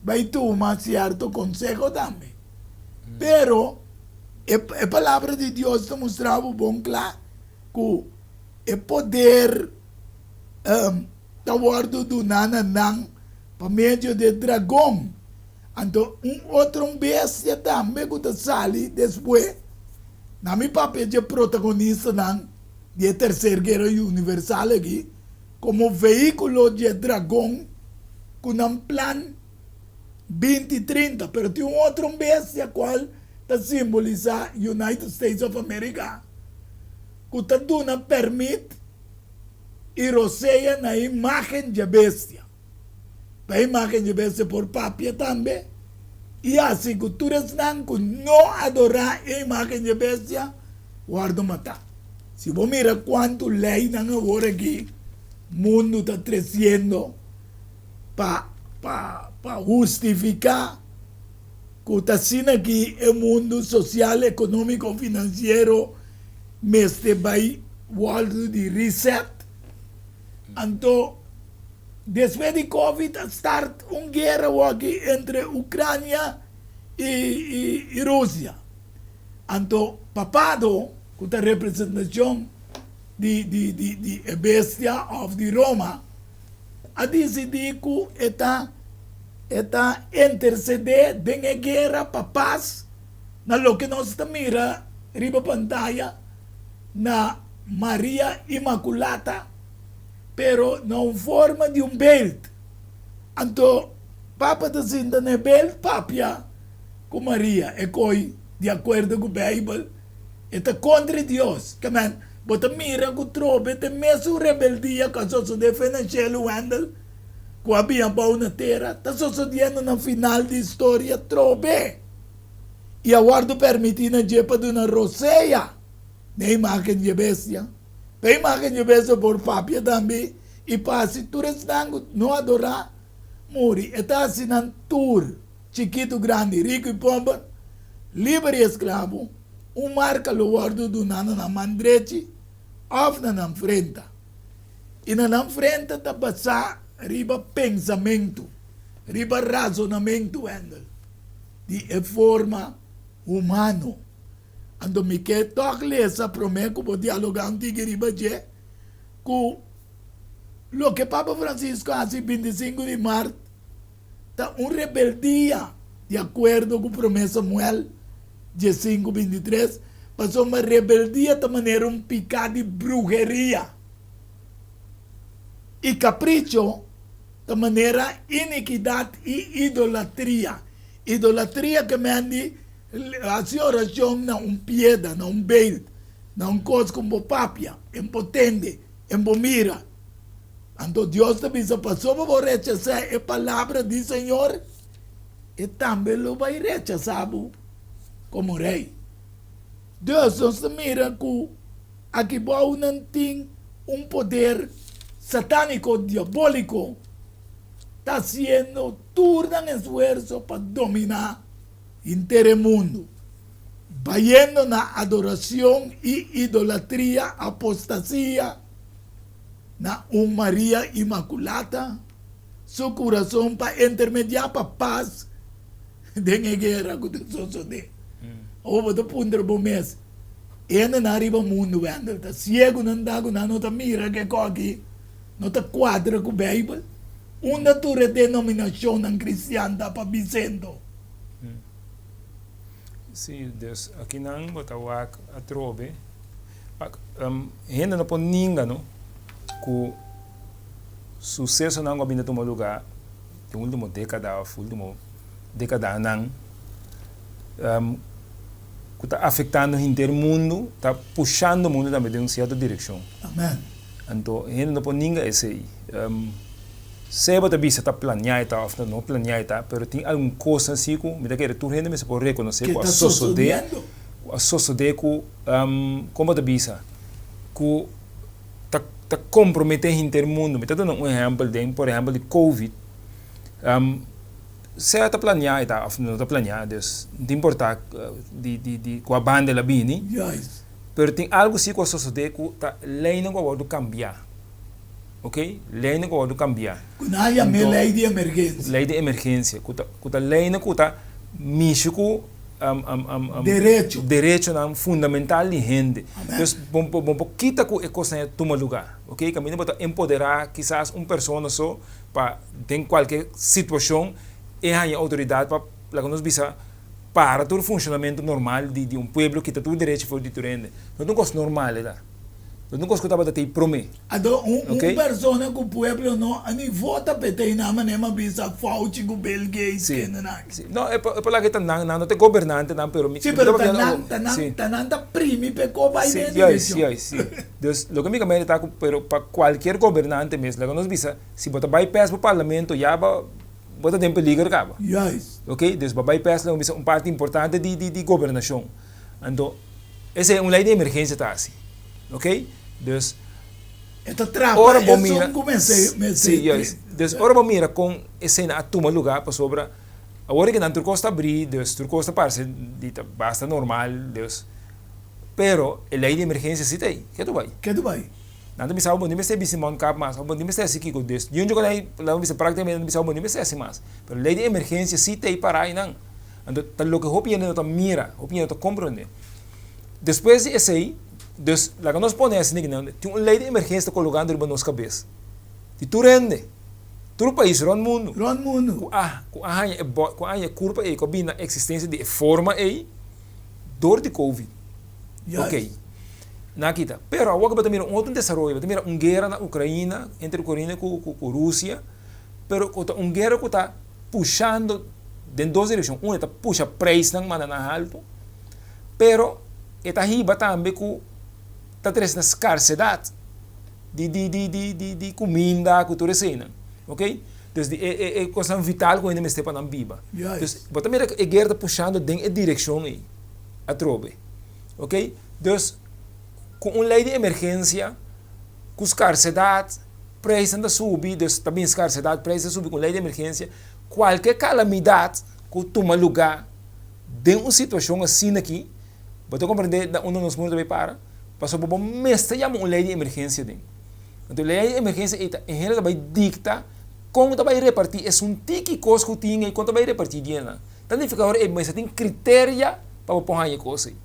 bai tuma sierto konseho tambe. Pero e e Palabra di Dios ta mustra bo bon kla ku e poder ta wòrdu duná na nan pa medio di e dragon. Anto un otro un bestia tambe ku ta sali despues. Na mi papia dje protagonistanan di e Tercer Guera Universal aki komo vehíkulo dje dragon ku nan plan binti trinta. Pero tin un otro un bestia kual ta simbolisá United States of America ku ta duna pèrmit i rosea na e imágen dje bestia. Pa e imágen dje bestia por papia tambe i hasi ku tur esnan ku no adorá e imágen dje bestia wòrdu matá. Si bo mira kuantu leinan awor aki mundu ta tresiendo pa pa pa hustifiká ku ta asina aki e mundu sosial, ekonómiko, finansiero mester bai wòrdu di reset. Anto despues di covid a start un guera awor-aki entre Ucrania y Rusia. Anto papado cu ta representacion di di di di e bestia of di Roma a dicidi cu e ta e ta intercede den e guera pa pas na loke nos ta mira riba pantaya na Maria Immaculata, pero na un forma di un beeld. Anto Papa ta sinta na e beeld papia ku Maria, e koi di akuerdo ku Beibel e ta kontra Dios. Kemen, bo ta mira ku trobe ta e mesun rebeldia ku a sosodé fe na shelu, Wendell, ku a bin abou na tera, ta sosodiendo na final di historia trobe. I a wòrdu permití na dje pa duna rosea. Na e imágen dje bestia. Pa e imágen dje bestia por papia tambe i pa hasi tur esnan ku no adorá muri. E ta hasi nan tur, chikitu, grandi, riku i pober, liber i esklabu, un marka lo wòrdu duná na nan man drechi òf na nan frenta. I na nan frenta ta basá riba pensamentu. Riba razonamentu, Wendell, di e forma humano. Anto mi ke tòg lesa promé ku bo dialogá un tiki riba dje, ku loke Papa Francisco a hasi bintisingu di mart ta un rebeldia di akuerdo ku Promé Samuel diesinku bintitres, pasobra rebeldia ta manera un piká di bruheria i kapricho ta manera inikidat i idolatria. Idolatria ke men di hasi orashon na un piedra, na un beeld, na un kos ku bo papia, en bo tende, en bo mira. Anto Dios ta bisa, pasobra bo rechasá e palabra di Señor, e tambe lo bai rechasá bo komo rei. Dus nos ta mira ku aki bou nan tin un poder satániko, diabóliko, ta hasiendo tur nan esfuerso pa dominá henter e mundu, bayendo na adoracion i idolatria, apostasia, na un Maria Inmaculata, su curason pa intermediá pa pas den e guera cu ta sosodé. Awor bo ta puntra bo mes, Hendenan riba mundu, Wendel, ta ciego nan ta cu nan no ta mira ke koki no ta cuadra cu Bijbel? Unda tur e denominacionnan cristian ta pa bisento? Sí, dus akinan bo ta wak atrobe. Wak, hende no por ninga no ku susesonan ku a bini ta tuma lugá den ultimo dékada òf ultimo dékadanan ku ta afektando henter mundu, ta pushando mundu tambe den un sierto direkshon. Amen. Anto hende no por ninga esei. Sea bo ta bisa ta planeá e ta òf no planeá e ta, pero tin algun kosnan si ku mi ta kere tur hende mester por rekonosé ku a sosodé, ku a sosodé ku, kon bo ta bisa, ku ta ta komprometé henter mundu. Mi ta duna un ehèmpel den, por ehèmpel di covid, sea ta planeá e ta òf no ta planeá, dus no ta importá di di di kua banda el a bini, pero tin algu si ku a sosodé ku ta leinan ku a wòrdu kambiá. Ok, leinan ku a wòrdu kambiá. Ku nan a yam'é lei di emergensia. Lei di emergensia, ku ta ku ta leinan ku ta mishi ku Derecho. derechonan fundamental di hende. Dus bo bo por kita ku e kosnan a tuma lugá. Ok, kaminda bo ta empoderá kisas un persona so pa den kualke situashon e haña outoridat pa laga nos bisa para tur funshonamentu normal di di un pueblo, kita tur derecho for di tur hende. No ta un kos normal e ta. No ta un kos ku tabata tei promé. Anto un un persona ku pueblo no a ni vota p'e tei nan manera mi a bisa Fauci ku Bill Gates kende nan aki. Si, no e por laga ta nan, nan no ta e gobernantenan pero mi Si, pero ta nan, ta nan, ta nan ta primi p'e ko bai den e direkshon. Si, si, si. Dus loke mi ka mende ta ku pero pa kualkier gobernante mes laga nos bisa si bo ta bypass bo parlamento ya bo bo ta den peliger kaba. Juist. Ok, dus bo bypass laga nos bisa un parti importante di di di gobernashon. Anto esei un lei di emergensia ta hasi. Ok, dus E ta trapa ora bo mira esun ku mester mester si juist. Dus ora bo mira kon esena a tuma luga pasobra awor ke nan tur kos ta abri dus tur kos ta parse di ta basta normal dus pero e lei di emergensia si ta ei ke tu bai? Ke tu bai? Nan ta bisa bo ni mester bisti mondkap mas bo ni mester hasi kiko dus di un djoke nan laga bisa praktikamente nan ta bisa bo ni mester hasi mas pero lei di emergensia si ta ei para einan anto ta loke hopi hende no ta mira hopi hende no ta komprende despues di esei dus laga nos pone asina ki nan tin un lei di emergensia ta kologando riba nos kabes di tur hende tur pais rònt mundu Rònt mundu. ku a ku a haña e bo ku a haña e kurpa ei ku a bini na eksistensia di e forma ei dor di covid. Juist. Ok. Nan a kita. Pero awor ku bo ta mira un otro desaroyo, bo ta mira un guera na Ukraina, entre Ukraina ku ku Rusia, pero ku ta un guera ku ta pushando den dos direkshon. Un e ta pusha preisnan manda nan haltu, pero e ta hiba tambe ku ta trese na skarsedat di di di di di di kuminda ku tur eseinan. Ok. Dus di e e e kosnan vital ku hende mester pa nan biba. Juist. Dus bo ta mira ku e guera ta pushando den e direkshon ei. Atrobe. Ok? Dus, ku un lei di emergensia, ku skarsedat, preisnan ta subi, dus ta bin skarsedat, preis ta subi ku un lei di emergensia, kualke kalamidat ku tuma lugá den un situashon asina aki, bo ta komprendé na unda nos mundu ta bai para? Pasobra bo mester yama un lei di emergensia den. Anto lei di emergensia ei ta, e hende ta bai dikta. Kon ta bai repartí esun tiki kos ku tin ei, kon ta bai repartí dienan? Ta nifiká ora e mester tin kriteria pa bo por haña e kos ei.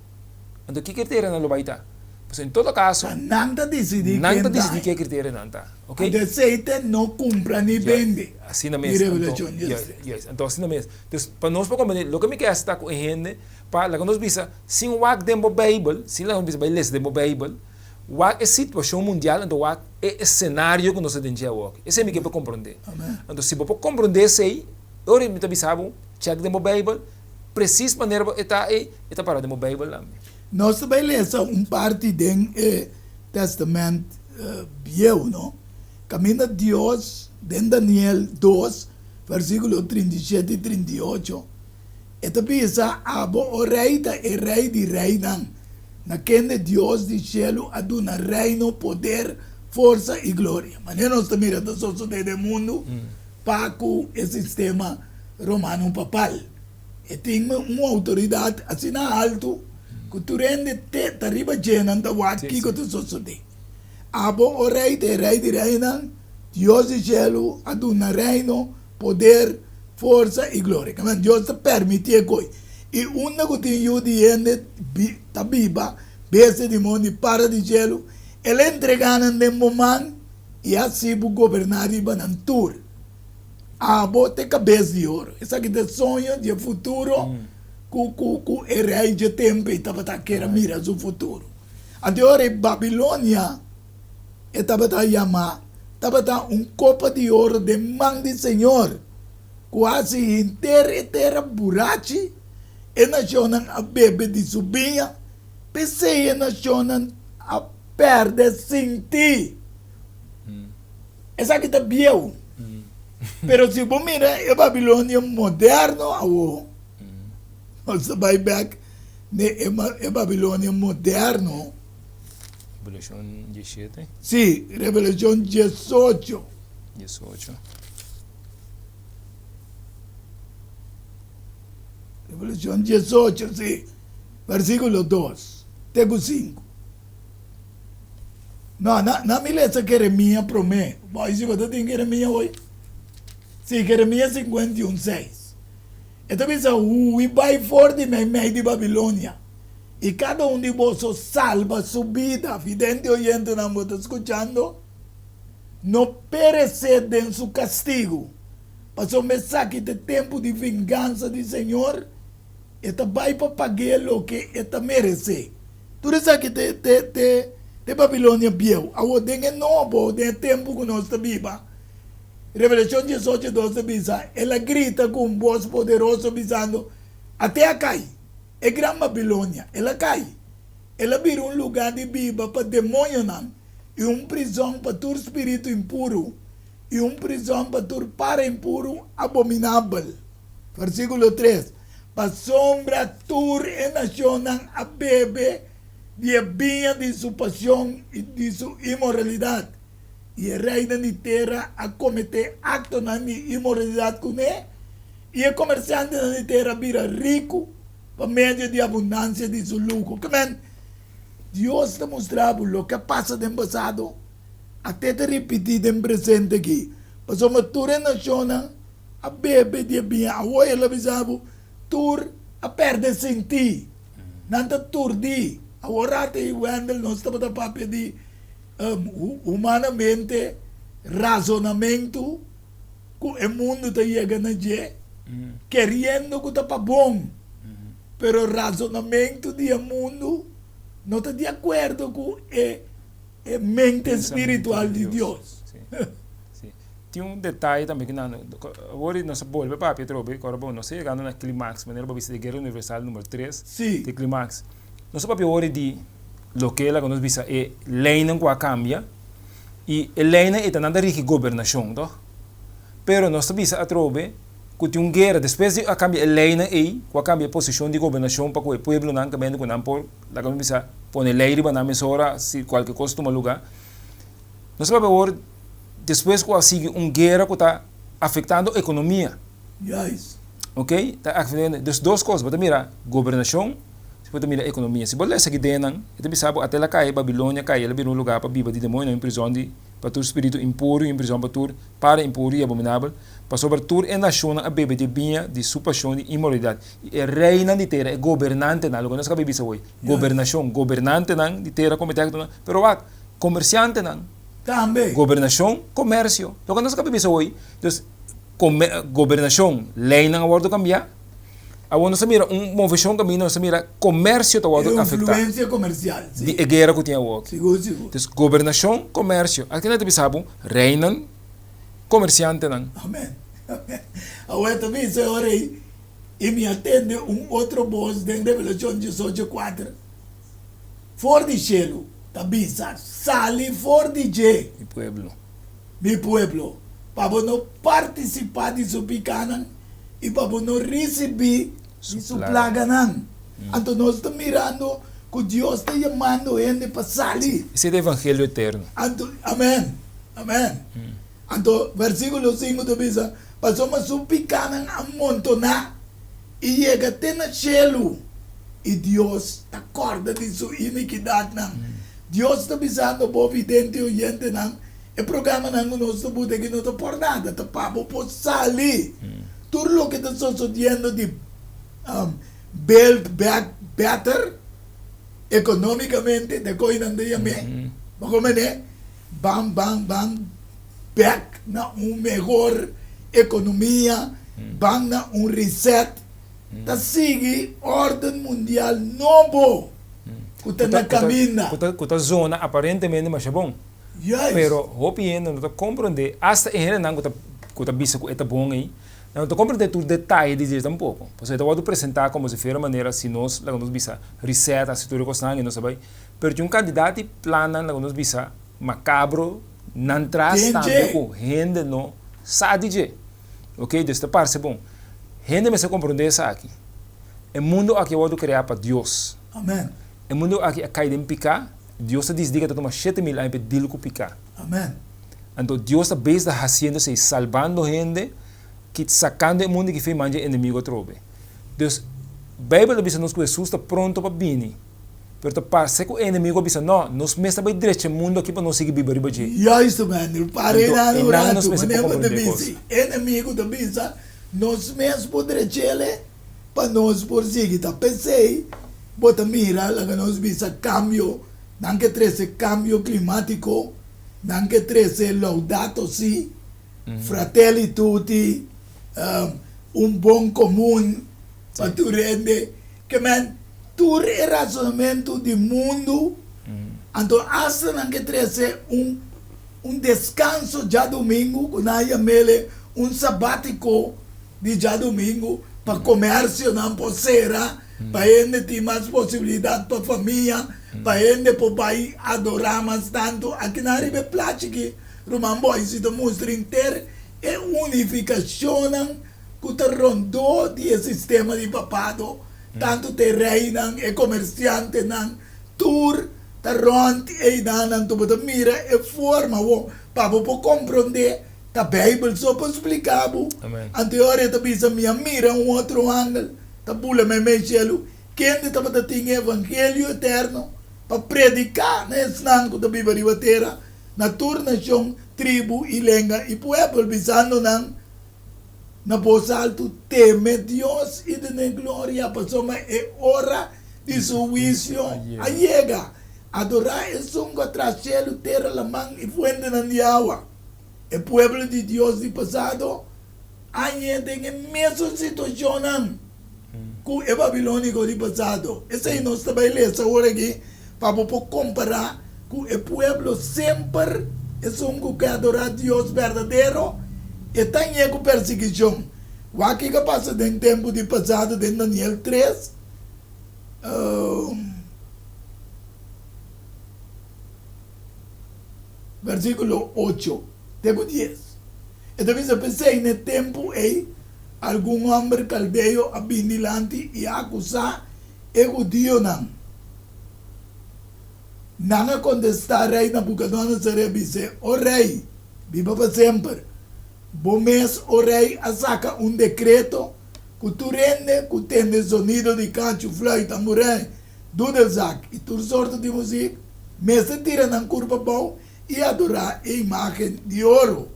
Anto ki kriterianan lo bai ta? Pasobra en todo kaso, Ta nan ta disidí nan ken ta ta disidí haña. ke kriterianan ta. Ok? Anto esei ta no kumpra ni Juist, bende, asina di mes. Anto, Revelashon juist, diestres. juist. Anto asina mes. Dus, pa nos por komprendé, loke mi ke hasi ta ku e hende, pa laga nos bisa, sin wak den bo Beibel, sin laga nos bisa bai lesa den bo Beibel, Wak e situashon mundial anto wak e esenario ku nos ta den dje awor. Esei mi ke pa komprondé. Anto si bo por komprondé esei, e ora mi ta bisa bo, chèk den bo Beibel, presis manera bo e ta ei, e ta para den bo Beibel tambe. Nos ta bai lesa un parti den e Tèstamènt Bieu, no? Kaminda Dios, den Daniel dos, vèrsikulo 37 i 38, E ta bisa, Abo, o rei, ta e rei di reinan, na kende Dios di shelu a duna reino, poder, forsa i gloria. Manera nos ta mira ta sosodé den mundu pa ku e sistema romano papal. E tin un outoridat asina haltu ku tur hende te ta riba dje nan ta wak kiko ta sosodé. Abo, o rei, ta e rei di reinan, Dios di shelu a duna reino, Poder, forsa i gloria. Kende Dios ta permití e koi. I unda ku tin yu di hende ta biba, bestia di mondi, para di shelu, El a entregá nan den bo man i a hasi bo goberná riba nan tur. Abo ta e kabes di oro. Esaki ta e soño di e futuro ku ku ku e rei dje tempu ei tabata kier a mira su futuro. Anto e ora ei Babilonia. E tabata yamá, tabata un kopa di oro den man di Señor, ku hasi henter e tera burachi, e nashonnan a bebe di su biña, p'esei e nashonnan a pèrdè sintí. Esaki ta bieu, pero si bo mira e Babilonia moderno awor, nos ta bai bèk n'e e Babilonia moderno. Revelashon diesshete? Sí, Revelashon diesocho. Diesocho. Revelashon diesocho, sí. Versíkulo dos te ku sinku. No, na, na mi lesa Jeremia promé. Bo si bo ta tin Jeremia hoy? Sí, Jeremia 51, seis. E ta bisa, Hui bai for di meimei di Babilonia. I kada un di boso salba su bida. Vidente oyentenan, bo ta skuchando? No peresé den su kastigu, pasobra esaki ta e tempu di vingansa di Señor, e ta bai pa pag'é loke e ta meresé. Tur esaki ta e Babilonia bieu. Awor, den e nobo, den e tempu ku nos ta biba, Revelashon diesocho dos ta bisa, El a grita ku un bos poderoso, bisando, Ate a kai! E Gran Babilonia, el a kai. El a bira un lugá di biba pa demoñonan i un prizòn pa tur spiritu impuru i un prizòn pa tur para impuru abominabel. Versíkulo tres, Pasobra tur e nashonnan a bebe di e biña di su pasion i di su inmoralidat, i e reinan di tera a kometé aktonan di inmoralidat kuné, I e komersiantenan di tera a bira riku pa medio di abundansia di su luho. Ke men, Dios ta mustra bo loke a pasa den pasado, a te ta ripití den presente aki. Pasobra tur e nashonnan a bebe di e biña. Awor el a bisa bo, tur a pèrdè sintí. Nan ta turdí. Awor rato ei, Wendell, nos tabata papia di humanamente razonamentu. ku e mundu ta yega na dje, keriendo ku ta pa bon, pero rasonamentu di e mundu no ta di akuerdo ku e e mente spiritual di Dios. Sí. Tin un detaye tambe ku nan, awor nos a bolbe papia atrobe, ku ora bo nos ta yegando na klimaks, manera bo bisa di Guera Universal numero tres, Sí. di klimaks. Nos a papia awor di loke laga nos bisa e leinan ku a kambia, I e leinan ei ta nan ta rigi gobernashon, tòg? Pero nos ta bisa atrobe ku tin un guera, despues di a kambia e leinan ei, ku a kambia e posishon di gobernashon pa ku e pueblonan kaminda ku nan por, laga mi bisa, pone lei riba nan mesora si kualke kos tuma lugá. Nos ta papia awor despues ku a sigui un guera ku ta afektando ekonomia. Juist. Ok, ta afektando. Dus dos kos, bo ta mira gobernashon. Si bo ta mira ekonomia, si bo lesa ki denan, e ta bisa bo ata el a kai, Babilonia kai, el a bira un lugá pa biba di demonionan, un prizòn di. pa tur spiritu impuru i un prizòn pa tur para impuru i abominabel, pasobra tur e nashonnan a bebe di e biña di su pashon di inmoralidat, i e reinan di tera, e gobernantenan, loke nos a kaba di bisa awor, gobernashon, gobernantenan di tera kometé aktonan, pero wak, komersiantenan, Tambe. gobernashon, komersio, loke nos a kaba di bisa awor, dus, gobernashon, leinan a wòrdu kambiá. Awor nos ta mira un moveshon kaminda nos ta mira komersio ta wòrdu afektá. E influensia komersial, si. Di e guera ku tin awor. Sigur, sigur. Dus gobernashon, komersio. Aki nan ta bisa bo reinan, komersiantenan. Amen. Amen. Awor ta bisa e ora ei, i mi a tende un otro bos den Revelashon diesocho kuater, for di shelu, ta bisa, Sali for di dje. Mi pueblo. Mi pueblo, pa bo no partisipá di su pikánan i pa bo no risibí di su plaganan. Anto nos ta mirando ku Dios ta yamando hende pa sali. Esei ta evangelio eterno. Anto, amèn, amèn. Anto versíkulo sinku ta bisa, Pasobra su pikánan a montoná i yega te na shelu, i Dios ta kòrda di su inikidatnan. Dios ta bisando bo vidente i oyentenan, E programanan ku nos ta buta aki no ta por nada, ta pa bo por sali. Tur loke ta sosodiendo di build back better economicamente, ta koe nan ta yam'é, bo komprende? Ban ban ban bek na un mehor ekonomia, ban na un reset, ta sigui orden mundial nobo ku ta na kaminda. Ku ta zona aparentemente masha bon. Juist. Pero hopi hende no ta komprondé, asta e hendenan ku ta ku ta bisa ku e ta bon ei, nan no ta komprondé tur detaye di dje tampoko. Pasobra e ta wòrdu presentá komo si fuera manera si nos, laga nos bisa, reset, hasi tur e kosnan i nos ta bai. Pero tin un kantidat di plannan, laga nos bisa, makabro nan tras Den tambe dje. ku hende no sa di dje. Oke, dus ta parse bon. Hende mester komprondé esaki. E mundu aki a wòrdu kreá pa Dios. Amen. E mundu aki a kai den piká. Dios ta disidí ku ta tuma 7000 aña pa e deal ku piká. Amen. Anto Dios ta bes ta hasiendo esei, salbando hende, ki sakando e mundu ki fe man dje enemigo atrobe. Dus, Beibel ta bisa nos ku Hesus ta pronto pa bini, pero ta parse ku e enemigo a bisa, No, nos mes ta bai drecha e mundu aki pa nos sigui biba riba dje. Juist, Mendel, para Anto, einan un einan nos ratu, mester por manera bo ta komprendé kos. bisa, enemigo ta bisa, Nos mes por drech'el pa nos por sigui ta. P'esei bo ta mira laga nos bisa kambio, nan ke trese kambio klimátiko, nan ke trese Laudato Si, Fratelli Tutti, un bon komun pa tur hende. Ke men tur e rasonamentu di mundu, anto asta nan ke trese un un deskanso djadumingu ku nan a yam'el un sabátiko di djadumingu pa komersionan por sera, pa hende tin mas posibilidat pa famia, pa hende por bai adorá mas tantu. Akinan riba e plachi ki Ruman Boyce ta mustra henter e unifikashonnan ku ta rondó di e sistema di papado, tantu te reinan, e komersiantenan, tur ta rònt einan. Anto bo ta mira e forma awor pa bo por komprondé. Ta Bijbel so por splica bo. Anto e ora e ta bisa, Mi a mira un otro angel ta bula meimei cielu, kende tabata tin e evangelio eterno pa predica na esnan cu ta biba riba tera, na tur nacion, tribu i lenga i puebel, bisando nan na bos altu, Teme Dios i dun'é gloria, pasobra e ora di su huicio a yega. Adorá esun cu a traha cielu, tera, laman i fuentenan di awa. E pueblo di Dios di pasado a ñe den e mesun situacionnan cu e babilonico di pasado. Esey nos ta bay lesa awor aki pa bo por compara cu e pueblo semper esun cu ke adora Dios berdadero e ta ñe cu persiguicion. Wak kico a pasa den tempo di pasado den Daniel tres. Versíkulo ocho te ku dies. E ta bisa, P'esei n'e tempu ei algun hòmber kaldeo a bin dilanti i a akusá e hudionan. Nan a kontestá rei Nabukodonosor i a bis'é, O rei, biba pa semper! Bo mes, o rei, a saka un dekreto ku tur hende ku tende zonido di kachu, fluit, tamburèn, Dudelzak i tur sorto di muzik mester tira nan kurpa abou i adorá e imágen di oro.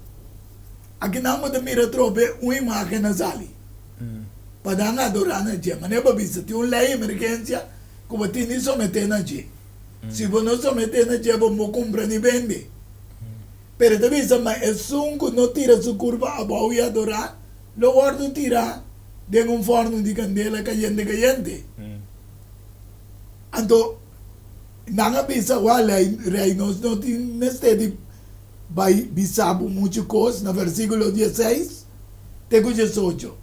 Akinan bo ta mira atrobe un imágen a sali pa nan adorá na dje. Manera bo a bisa, tin un lei emergensia ku bo tin di someté na dje. Si bo no someté na dje, bo no kumpra ni bende. Pero e ta bisa, Ma esun ku no tira su kurpa abou i adorá, lo wòrdu tirá den un fòrnu di kandela kayente kayente. Anto nan a bisa, Wak, rei, nos no tin mester di bai bisa bo muchu kos, na versíkulo dieseis te ku diesocho.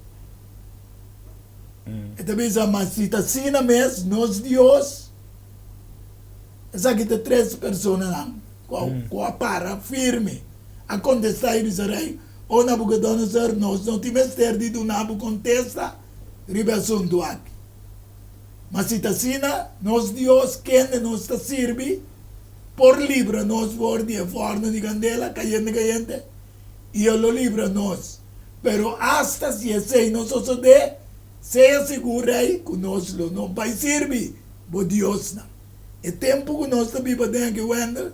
E ta bisa, Ma si ta asina mes, nos Dios, esaki ta tres personanan ku a para firme, a kontestá i bisa rei, O Nabukodonosor, nos no tin mester di duna bo kontesta riba e asuntu aki. Ma si ta asina, nos Dios, kende nos ta sirbi, por libra nos for di e fòrnu di kandela kayente kayente, i e lo libra nos. Pero asta si esei no sosodé, sea sigur, Rei, ku nos lo no bai sirbi bo diosnan. E tempu ku nos ta biba den aki, Wendell,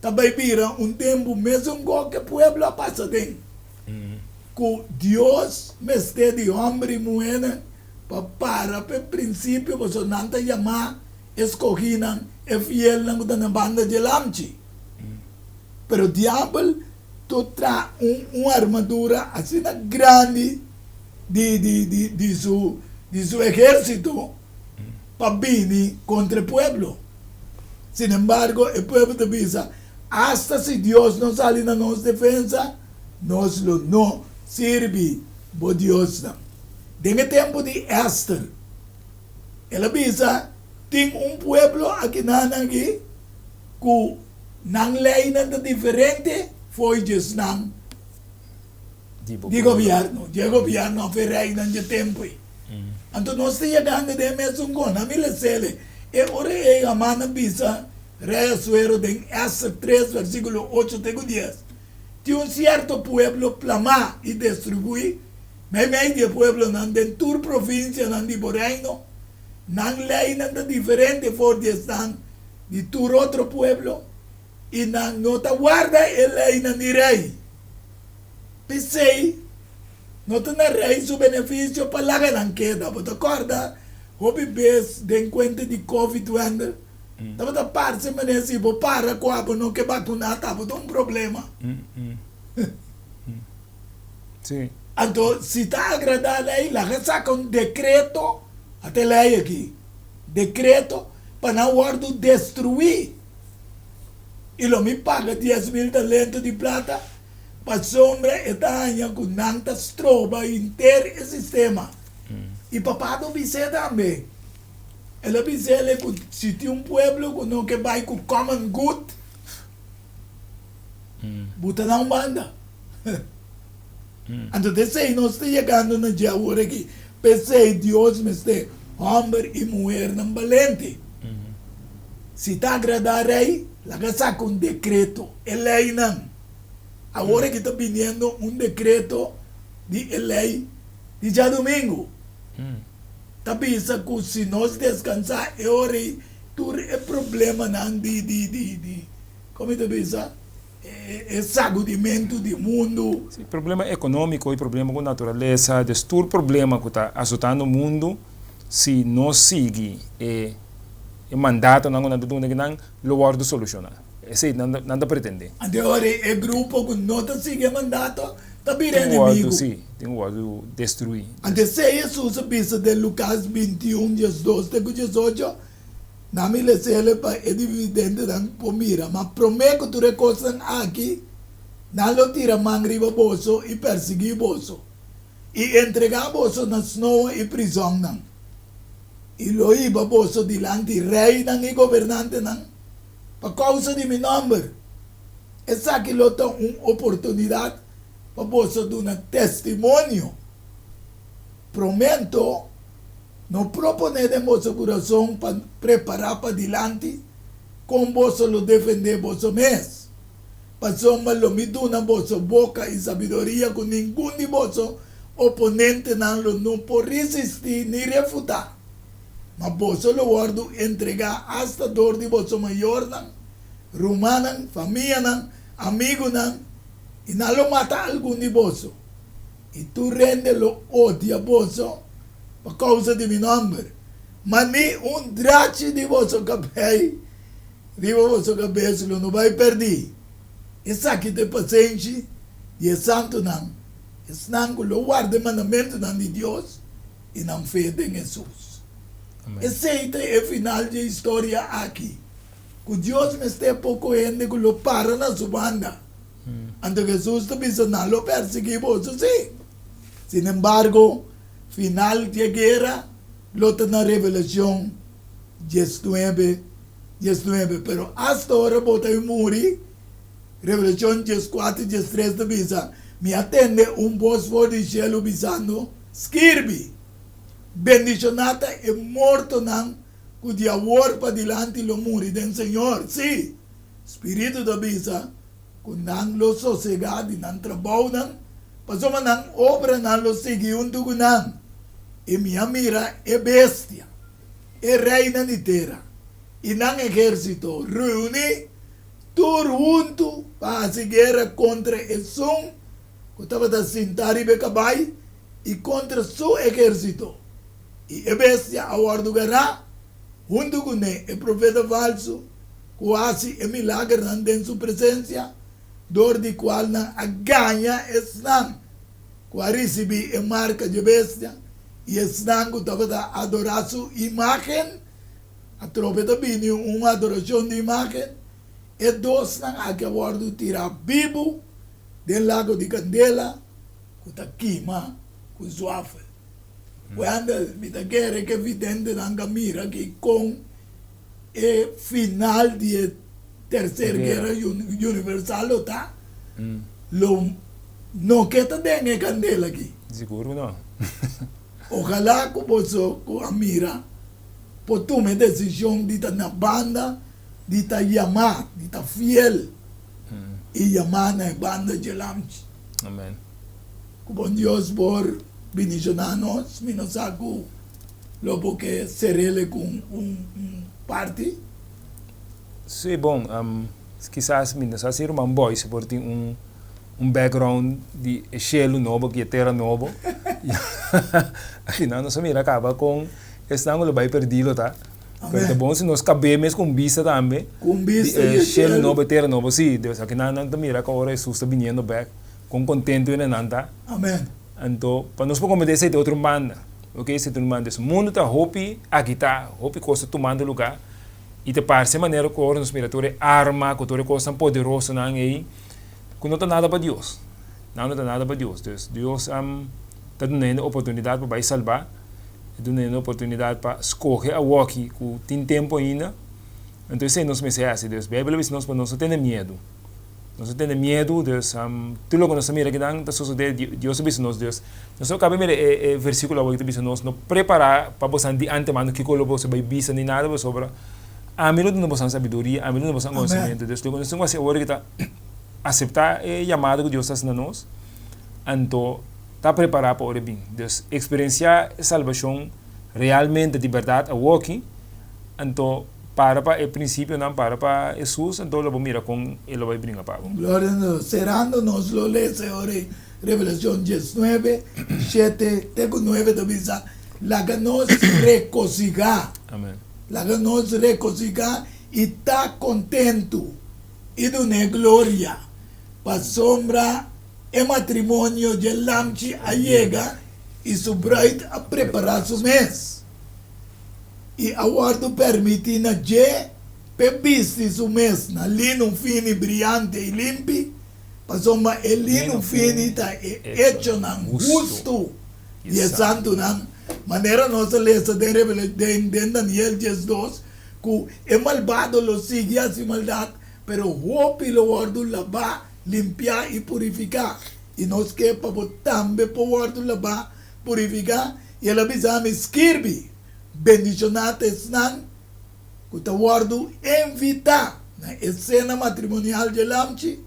ta bai bira un tempu mesun kos ku e pueblo a pasa den, ku Dios mester di hòmber i muhénan pa para pa e prinsipio, pasobra nan ta yamá e skohínan, e fielnan ku ta na banda dje lamchi. Pero diabel ta traha un un armadura asina grandi di di di di su di su ehérsito pa bini kontra e pueblo. Sinembargo, e pueblo ta bisa, Asta si Dios no sali na nos defensa, nos lo no sirbi bo diosnan. Den e tempu di Ester, el a bisa, Tin un pueblo akinan aki ku nan leinan ta diferente fo'i djesnan di gobièrnu, dje gobièrnu òf e reinan dje tempu ei. Anto nos ta yegando den e mesun kon. Ami les'el e ora ei Haman a bisa Rei Asuero den Ester tres versíkulo ocho te ku dies, Tin un sierto pueblo plamá i destribuí meimei di e pueblonan den tur provinsianan di bo reino. Nan leinan ta diferente for di esnan di tur otro pueblo, i nan no ta warda e leinan di rei. P'esei, no ta na rei su benefisio pa laga nan keda. Bo ta kòrda hopi bes den kuenta di Covid, Wendell? Tabata parse manera si bo para ku abo no ke bakuná tabata un problema. Anto si ta agradá lei, laga saka un dekreto, ata e lei aki, dekreto pa nan wòrdu destruí. I lo mi paga 10,000 talento di plata pasobra e ta haña ku nan ta stroba henter e sistema. I papá ta bis'é tambe. El a bisa el ku si tin un pueblo ku no ke bai ku common good, bo ta na un banda. Anto ta esei nos ta yegando na dje awor aki. P'esei Dios mester hòmber i muhernan balente. Si ta agradá rei, laga saka un dekreto, e leinan. Awor aki ta biniendo un dekreto di e lei di djadumingu. Ta bisa ku si nos deskansá e ora ei tur e problemanan di di di di komo ta bisa e sagudimentu di mundu. Si, problema ekonómiko i problema ku naturalesa, des tur problema ku ta asotando mundu, si nos sigui e e mandatonan ku nan ta duna kinan lo wòrdu solushoná. Esei nan nan ta pretendé. Anto e ora ei e grupo ku no ta sigui e mandato ta bira Tin wòrdu, enemigu. sí, tin ku wòrdu destruí. Anto esei Hesus a bisa den Lukas bintiun, diesdos te ku diesocho, Nan mi les'el pa e dividentenan por mira, ma promé ku tur e kosnan aki, nan lo tira man riba boso i persiguí boso, i entregá boso na snoa i prizònnan, i lo hiba boso dilanti reinan i gobernantenan pa kousa di mi nòmber. Esaki lo ta un oportunidat pa boso duna testimonio. Promé anto, no proponé den boso kurason pa prepará padilanti kon boso lo defendé boso mes. Pasobra lo mi duna boso boka i sabiduria ku ningun di boso oponentenan lo no por risistí ni refutá. Ma boso lo wòrdu entregá asta dor di boso mayornan. Rumannan, famianan, amigunan, i nan lo mata algun di boso. I tur hende lo odia boso pa kousa di mi nòmber. Ma ni un drachi di boso kabei riba boso kabes lo no bai pèrdí. Esaki ta e pasenshi di e santunan, esnan ku lo warda e mandamentunan di Dios i nan fe den Hesus. Esei ta e final dje historia aki, ku Dios mester poko hende ku lo para na su banda. Anto Hesus ta bisa, Nan lo persiguí boso, sí. Sinembargo, final dje guera lo ta na Revelashon diesnuebe, diesnuebe. Pero asta ora bo ta muri, Revelashon dieskuater, diestres ta bisa, Mi a tende un bos for di shelu bisando, Skirbi, Bendishoná ta e mortonan ku di awor padilanti lo muri den Señor. Sí, Spiritu ta bisa ku nan lo sosegá di nan trabounan, pasobra nan obranan lo sigui huntu ku nan. I mi a mira e bestia, e reinan di tera i nan ehérsito reuní tur huntu pa hasi guera kontra esun ku tabata sintá riba e kabai i kontra su ehérsito. I e bestia a wòrdu gará huntu kuné e profeta falsu ku hasi e milagernan den su presensia, dor di kualnan a gaña esnan ku a risibí e marka dje bestia i esnan ku tabata adorá su imágen. Atrobe ta bini un adorashon di imágen. E dosnan aki a wòrdu tirá bibu den lago di kandela ku ta kima ku zwafel. Wendell, mi ta kere ku e videntenan ka mira aki kon e final di e Tercer Guera Universal lo ta, lo no ke ta den e kandela aki. Sigur ku no. Ojalá ku boso ku a mira por tuma e desishon di ta na banda di ta yamá, di ta fiel i yamá na e banda dje Lamchi. Amen. Ku bon Dios por bendishoná nos, mi no sa ku lo bo ke serele ku un parti. Sí, bon, kisas mi no sa si ruman Boyce por tin un un background di e shelu nobo ku e tera nobo. Akinan nos a mira kaba kon esnan ku lo bai perdí lo ta. Pero ta bon si nos kab'é mes ku un bista tambe di e shelu nobo e tera nobo. Sí, dus akinan nan ta mira ku ora Hesus ta biniendo bèk kon kontentu hende nan ta. Anto pa nos por komprendé esei ta otro banda. Oke, esei ta un banda. Dus mundu ta hopi agitá, hopi kos ta tumando lugá i ta parse manera ku ora nos mira tur e arma ku tur e kosnan poderosonan ei ku no ta nada pa Dios. Nan no ta nada pa Dios. Dus Dios ta duna hende oportunidat pa bai salbá, ta duna hende oportunidat pa skohe awoki ku tin tempu ainda. Anto esei nos mester hasi. Dus Beibel a bisa nos pa nos no tene miedu. Nos no tene miedu, dus tur loke nos ta mira akinan ta sosodé, Dios a bisa nos. Dus nos no kaba mira e versíkulo awo ki ta bisa nos no prepará pa bosan di antemano kiko lo boso bai bisa ni nada pasobra ami lo duna bosan sabiduria, ami lo duna bosan konosementu. Dus loke nos tin ku hasi awor ki ta aseptá e yamada ku Dios ta hasi na nos, anto ta prepará pa ora e bin. Dus eksperensiá e salbashon realmente di bèrdat awoki, anto para pa e prinsipionan, para pa Hesus, anto lo bo mira kon e lo bai bringa pa bo. Gloria na Dios. Serando nos lo lesa e ora ei Revelacion diesnuebe, shete te ku nuebe ta bisa, Laga nos rekosigá. Amen. Laga nos rekosigá i ta kontentu i dun'é gloria, pasobra e matrimonio dje Lamchi a yega i su bruid a prepará su mes. I a wòrdu permití na dje p'e bisti su mes na lino fini, briante i limpi, pasobra e lino fini ta e echonan hustu di e santunan, manera nos a lesa den den Daniel diesdos, ku e malbado lo sigui hasi maldat, pero hopi lo wòrdu labá, limpiá i purifiká. I nos ke pa bo tambe por wòrdu labá, purifiká. I el a bisa mi, Skirbi, Bendishoná ta esnan ku ta wòrdu invitá na e sena matrimonial dje Lamchi.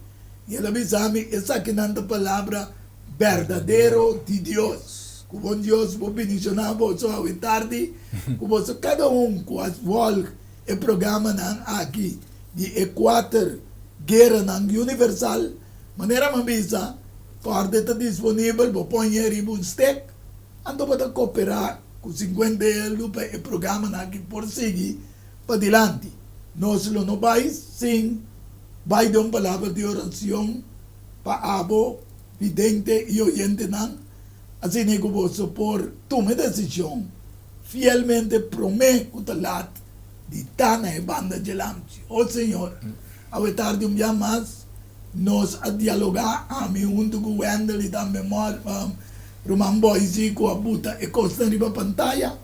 I el a bisa mi, Esakinan ta palabra berdadero di Dios. Ku bon Dios por bendishoná boso awe tardi, ku boso kada un ku a vòlg e programanan aki. di e kuater gueranan universal. Manera mi a bisa, kòrda e ta disponibel, bo pon e riba un stek, anto bo ta koperá ku sinkuenta eldu pa e programanan aki por sigui padilanti. Nos lo no bai sin bai den un palabra di oracion pa abo, vidente i oyentenan, asina ku boso por tuma e desishon fielmente promé ku ta lat di ta na e banda dje lamchi. O Señor, awe tardi un bia mas nos a dialogá, ami huntu ku Wendell i tambe Ruman Boise ku a buta e kosnan riba pantaya.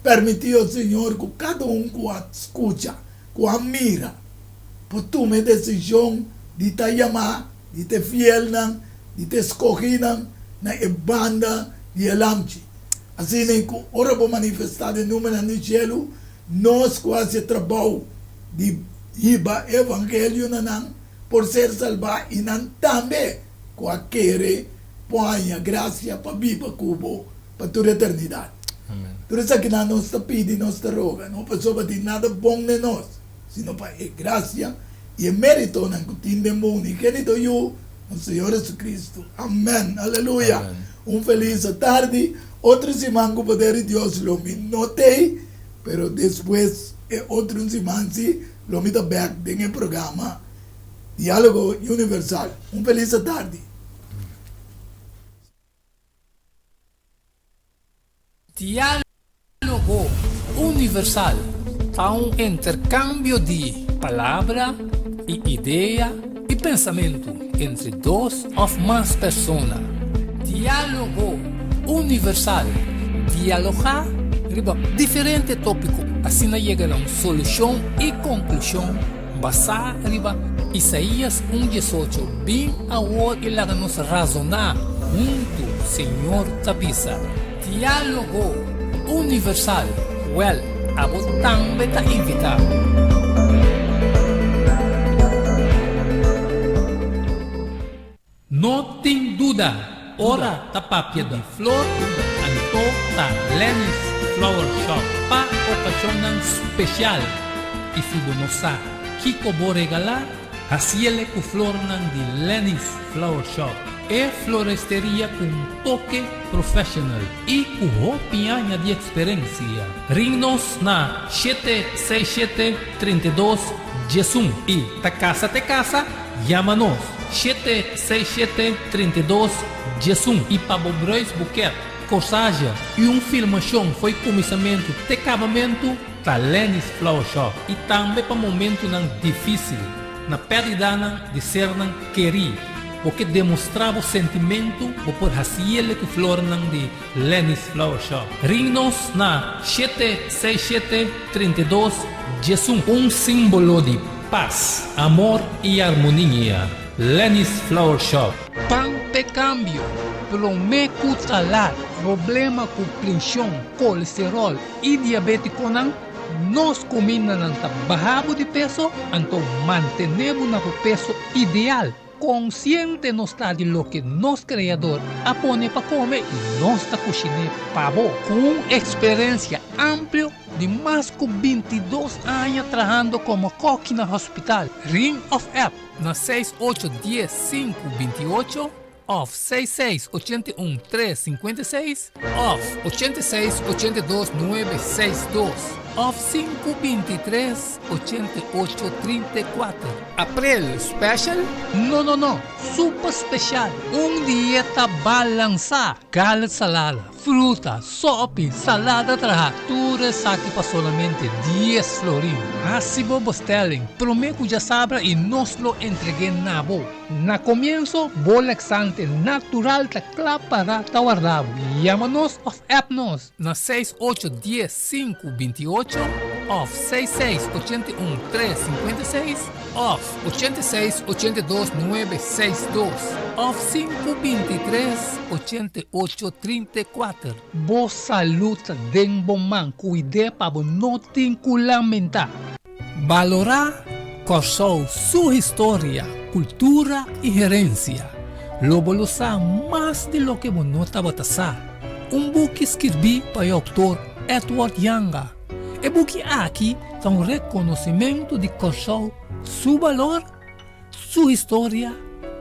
Permití, o Señor, ku kada un ku a skucha, ku a mira, por tuma e desishon di ta yamá, di ta e fielnan, di ta e skohínan na e banda di e Lamchi. Asina ku ora bo manifestá den numernan di shelu, nos ku hasi e trabou di hiba e evangelio na nan por ser salbá i nan tambe ku a kere por haña grasia pa biba ku bo pa tur eternidat. Tur esakinan nos ta pidi, nos ta roga, no pasobra tin nada bon den nos, sino pa e grasia i e méritonan ku tin den bo unigénito Yu, nos Señor Jesucristo. Amèn. Aleluya! Un felis atardi. Otro siman ku poder di Dios lo mi no t'ei, pero despues e otro un siman si lo mi ta bèk den e programa Diálogo Universal. Un felis atardi. Diálogo Universal ta un interkambio di palabra i idea i pensamentu entre dos òf mas persona. Diálogo Universal, dialogá riba diferente tópiko asina yega na un solushon i konklushon basá riba Isaías un diesocho, Bin awor i laga nos razoná huntu, Señor ta bisa. Diálogo Universal, Wèl, abo tambe ta invitá. No tin duda, ora ta papia di flor, anto ta Lenny's Flower Shop pa okashonnan spesial. I si bo no sa kiko bo regalá, Hasiele ku flornan di Lenny's Flower Shop, e floresteria ku un toke professional i ku hopi aña di eksperensia. Ring nos na 767 32 11 i ta kasa te kasa, yama nos 767 32 11 i pa bo bruis buket, korsage i un filmashon fo'i kuminsamentu te kabamentu, Ta Lenny's Flower Shop i tambe pa momentunan difísil, na pèrdidanan di sernan kerí. Bo ke demostrá bo sentimentu, bo por hasiele ku flornan di Lenny's Flower Shop. Ring nos na shete seis shete 32 11. Un símbolo di pas, amor i armonia. Lenny's Flower Shop. Pan p'e kambio, promé ku ta lat. Problema ku prenshon, kolesteròl i diabétikonan, nos kumindanan ta baha bo di peso, anto mantené bo na bo peso ideal. Konsiente nos ta di loke nos Kreador a pone pa kome i nos ta kushiné pa bo. Ku un eksperensia amplio di mas ku 22 aña trahando komo kòki na hospital, ring òf app na seis ocho dies sinku binti ocho òf seis seis 81 3 56 òf 86 82 9 6 dos òf 5 23 88 34. April special? No no no, super special! Un dieta balansá, garlic salada, fruta, sopi, salada traha, tur esaki pa solamente 10 florin. Hasi bo bestelling promé ku djasabra i nos lo entreg'é na bo. Na komienso, bo laxante natural ta kla para ta warda bo. Yama nos òf app nos na 6 8 10 5 28 òf 6 6 81 3 56 òf 86 82 9 6 2 òf 5 23 88 34. Bo salú ta den bo man, kuid'é pa bo no tin ku lamentá. Balorá Kòrsou su historia, kultura i herensia. Lo bo lo sa mas di loke bo no tabata sa. Un buki skirbí pa e outor Edward Janga. E buki aki ta un rekonosimentu di Kòrsou. Su balor, su historia,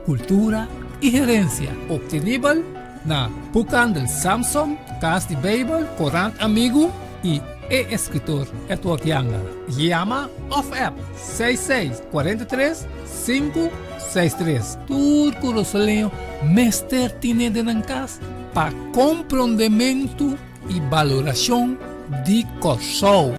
kultura i herensia. Optenibel na Boekhandel Samsom, Kas di Beibel, Korant Amigu i e eskritor Edward Janga. Yama òf app 66 43 563. Tur Kurasoleño mester tine den nan kas pa komprondementu i balorashon di Kòrsou.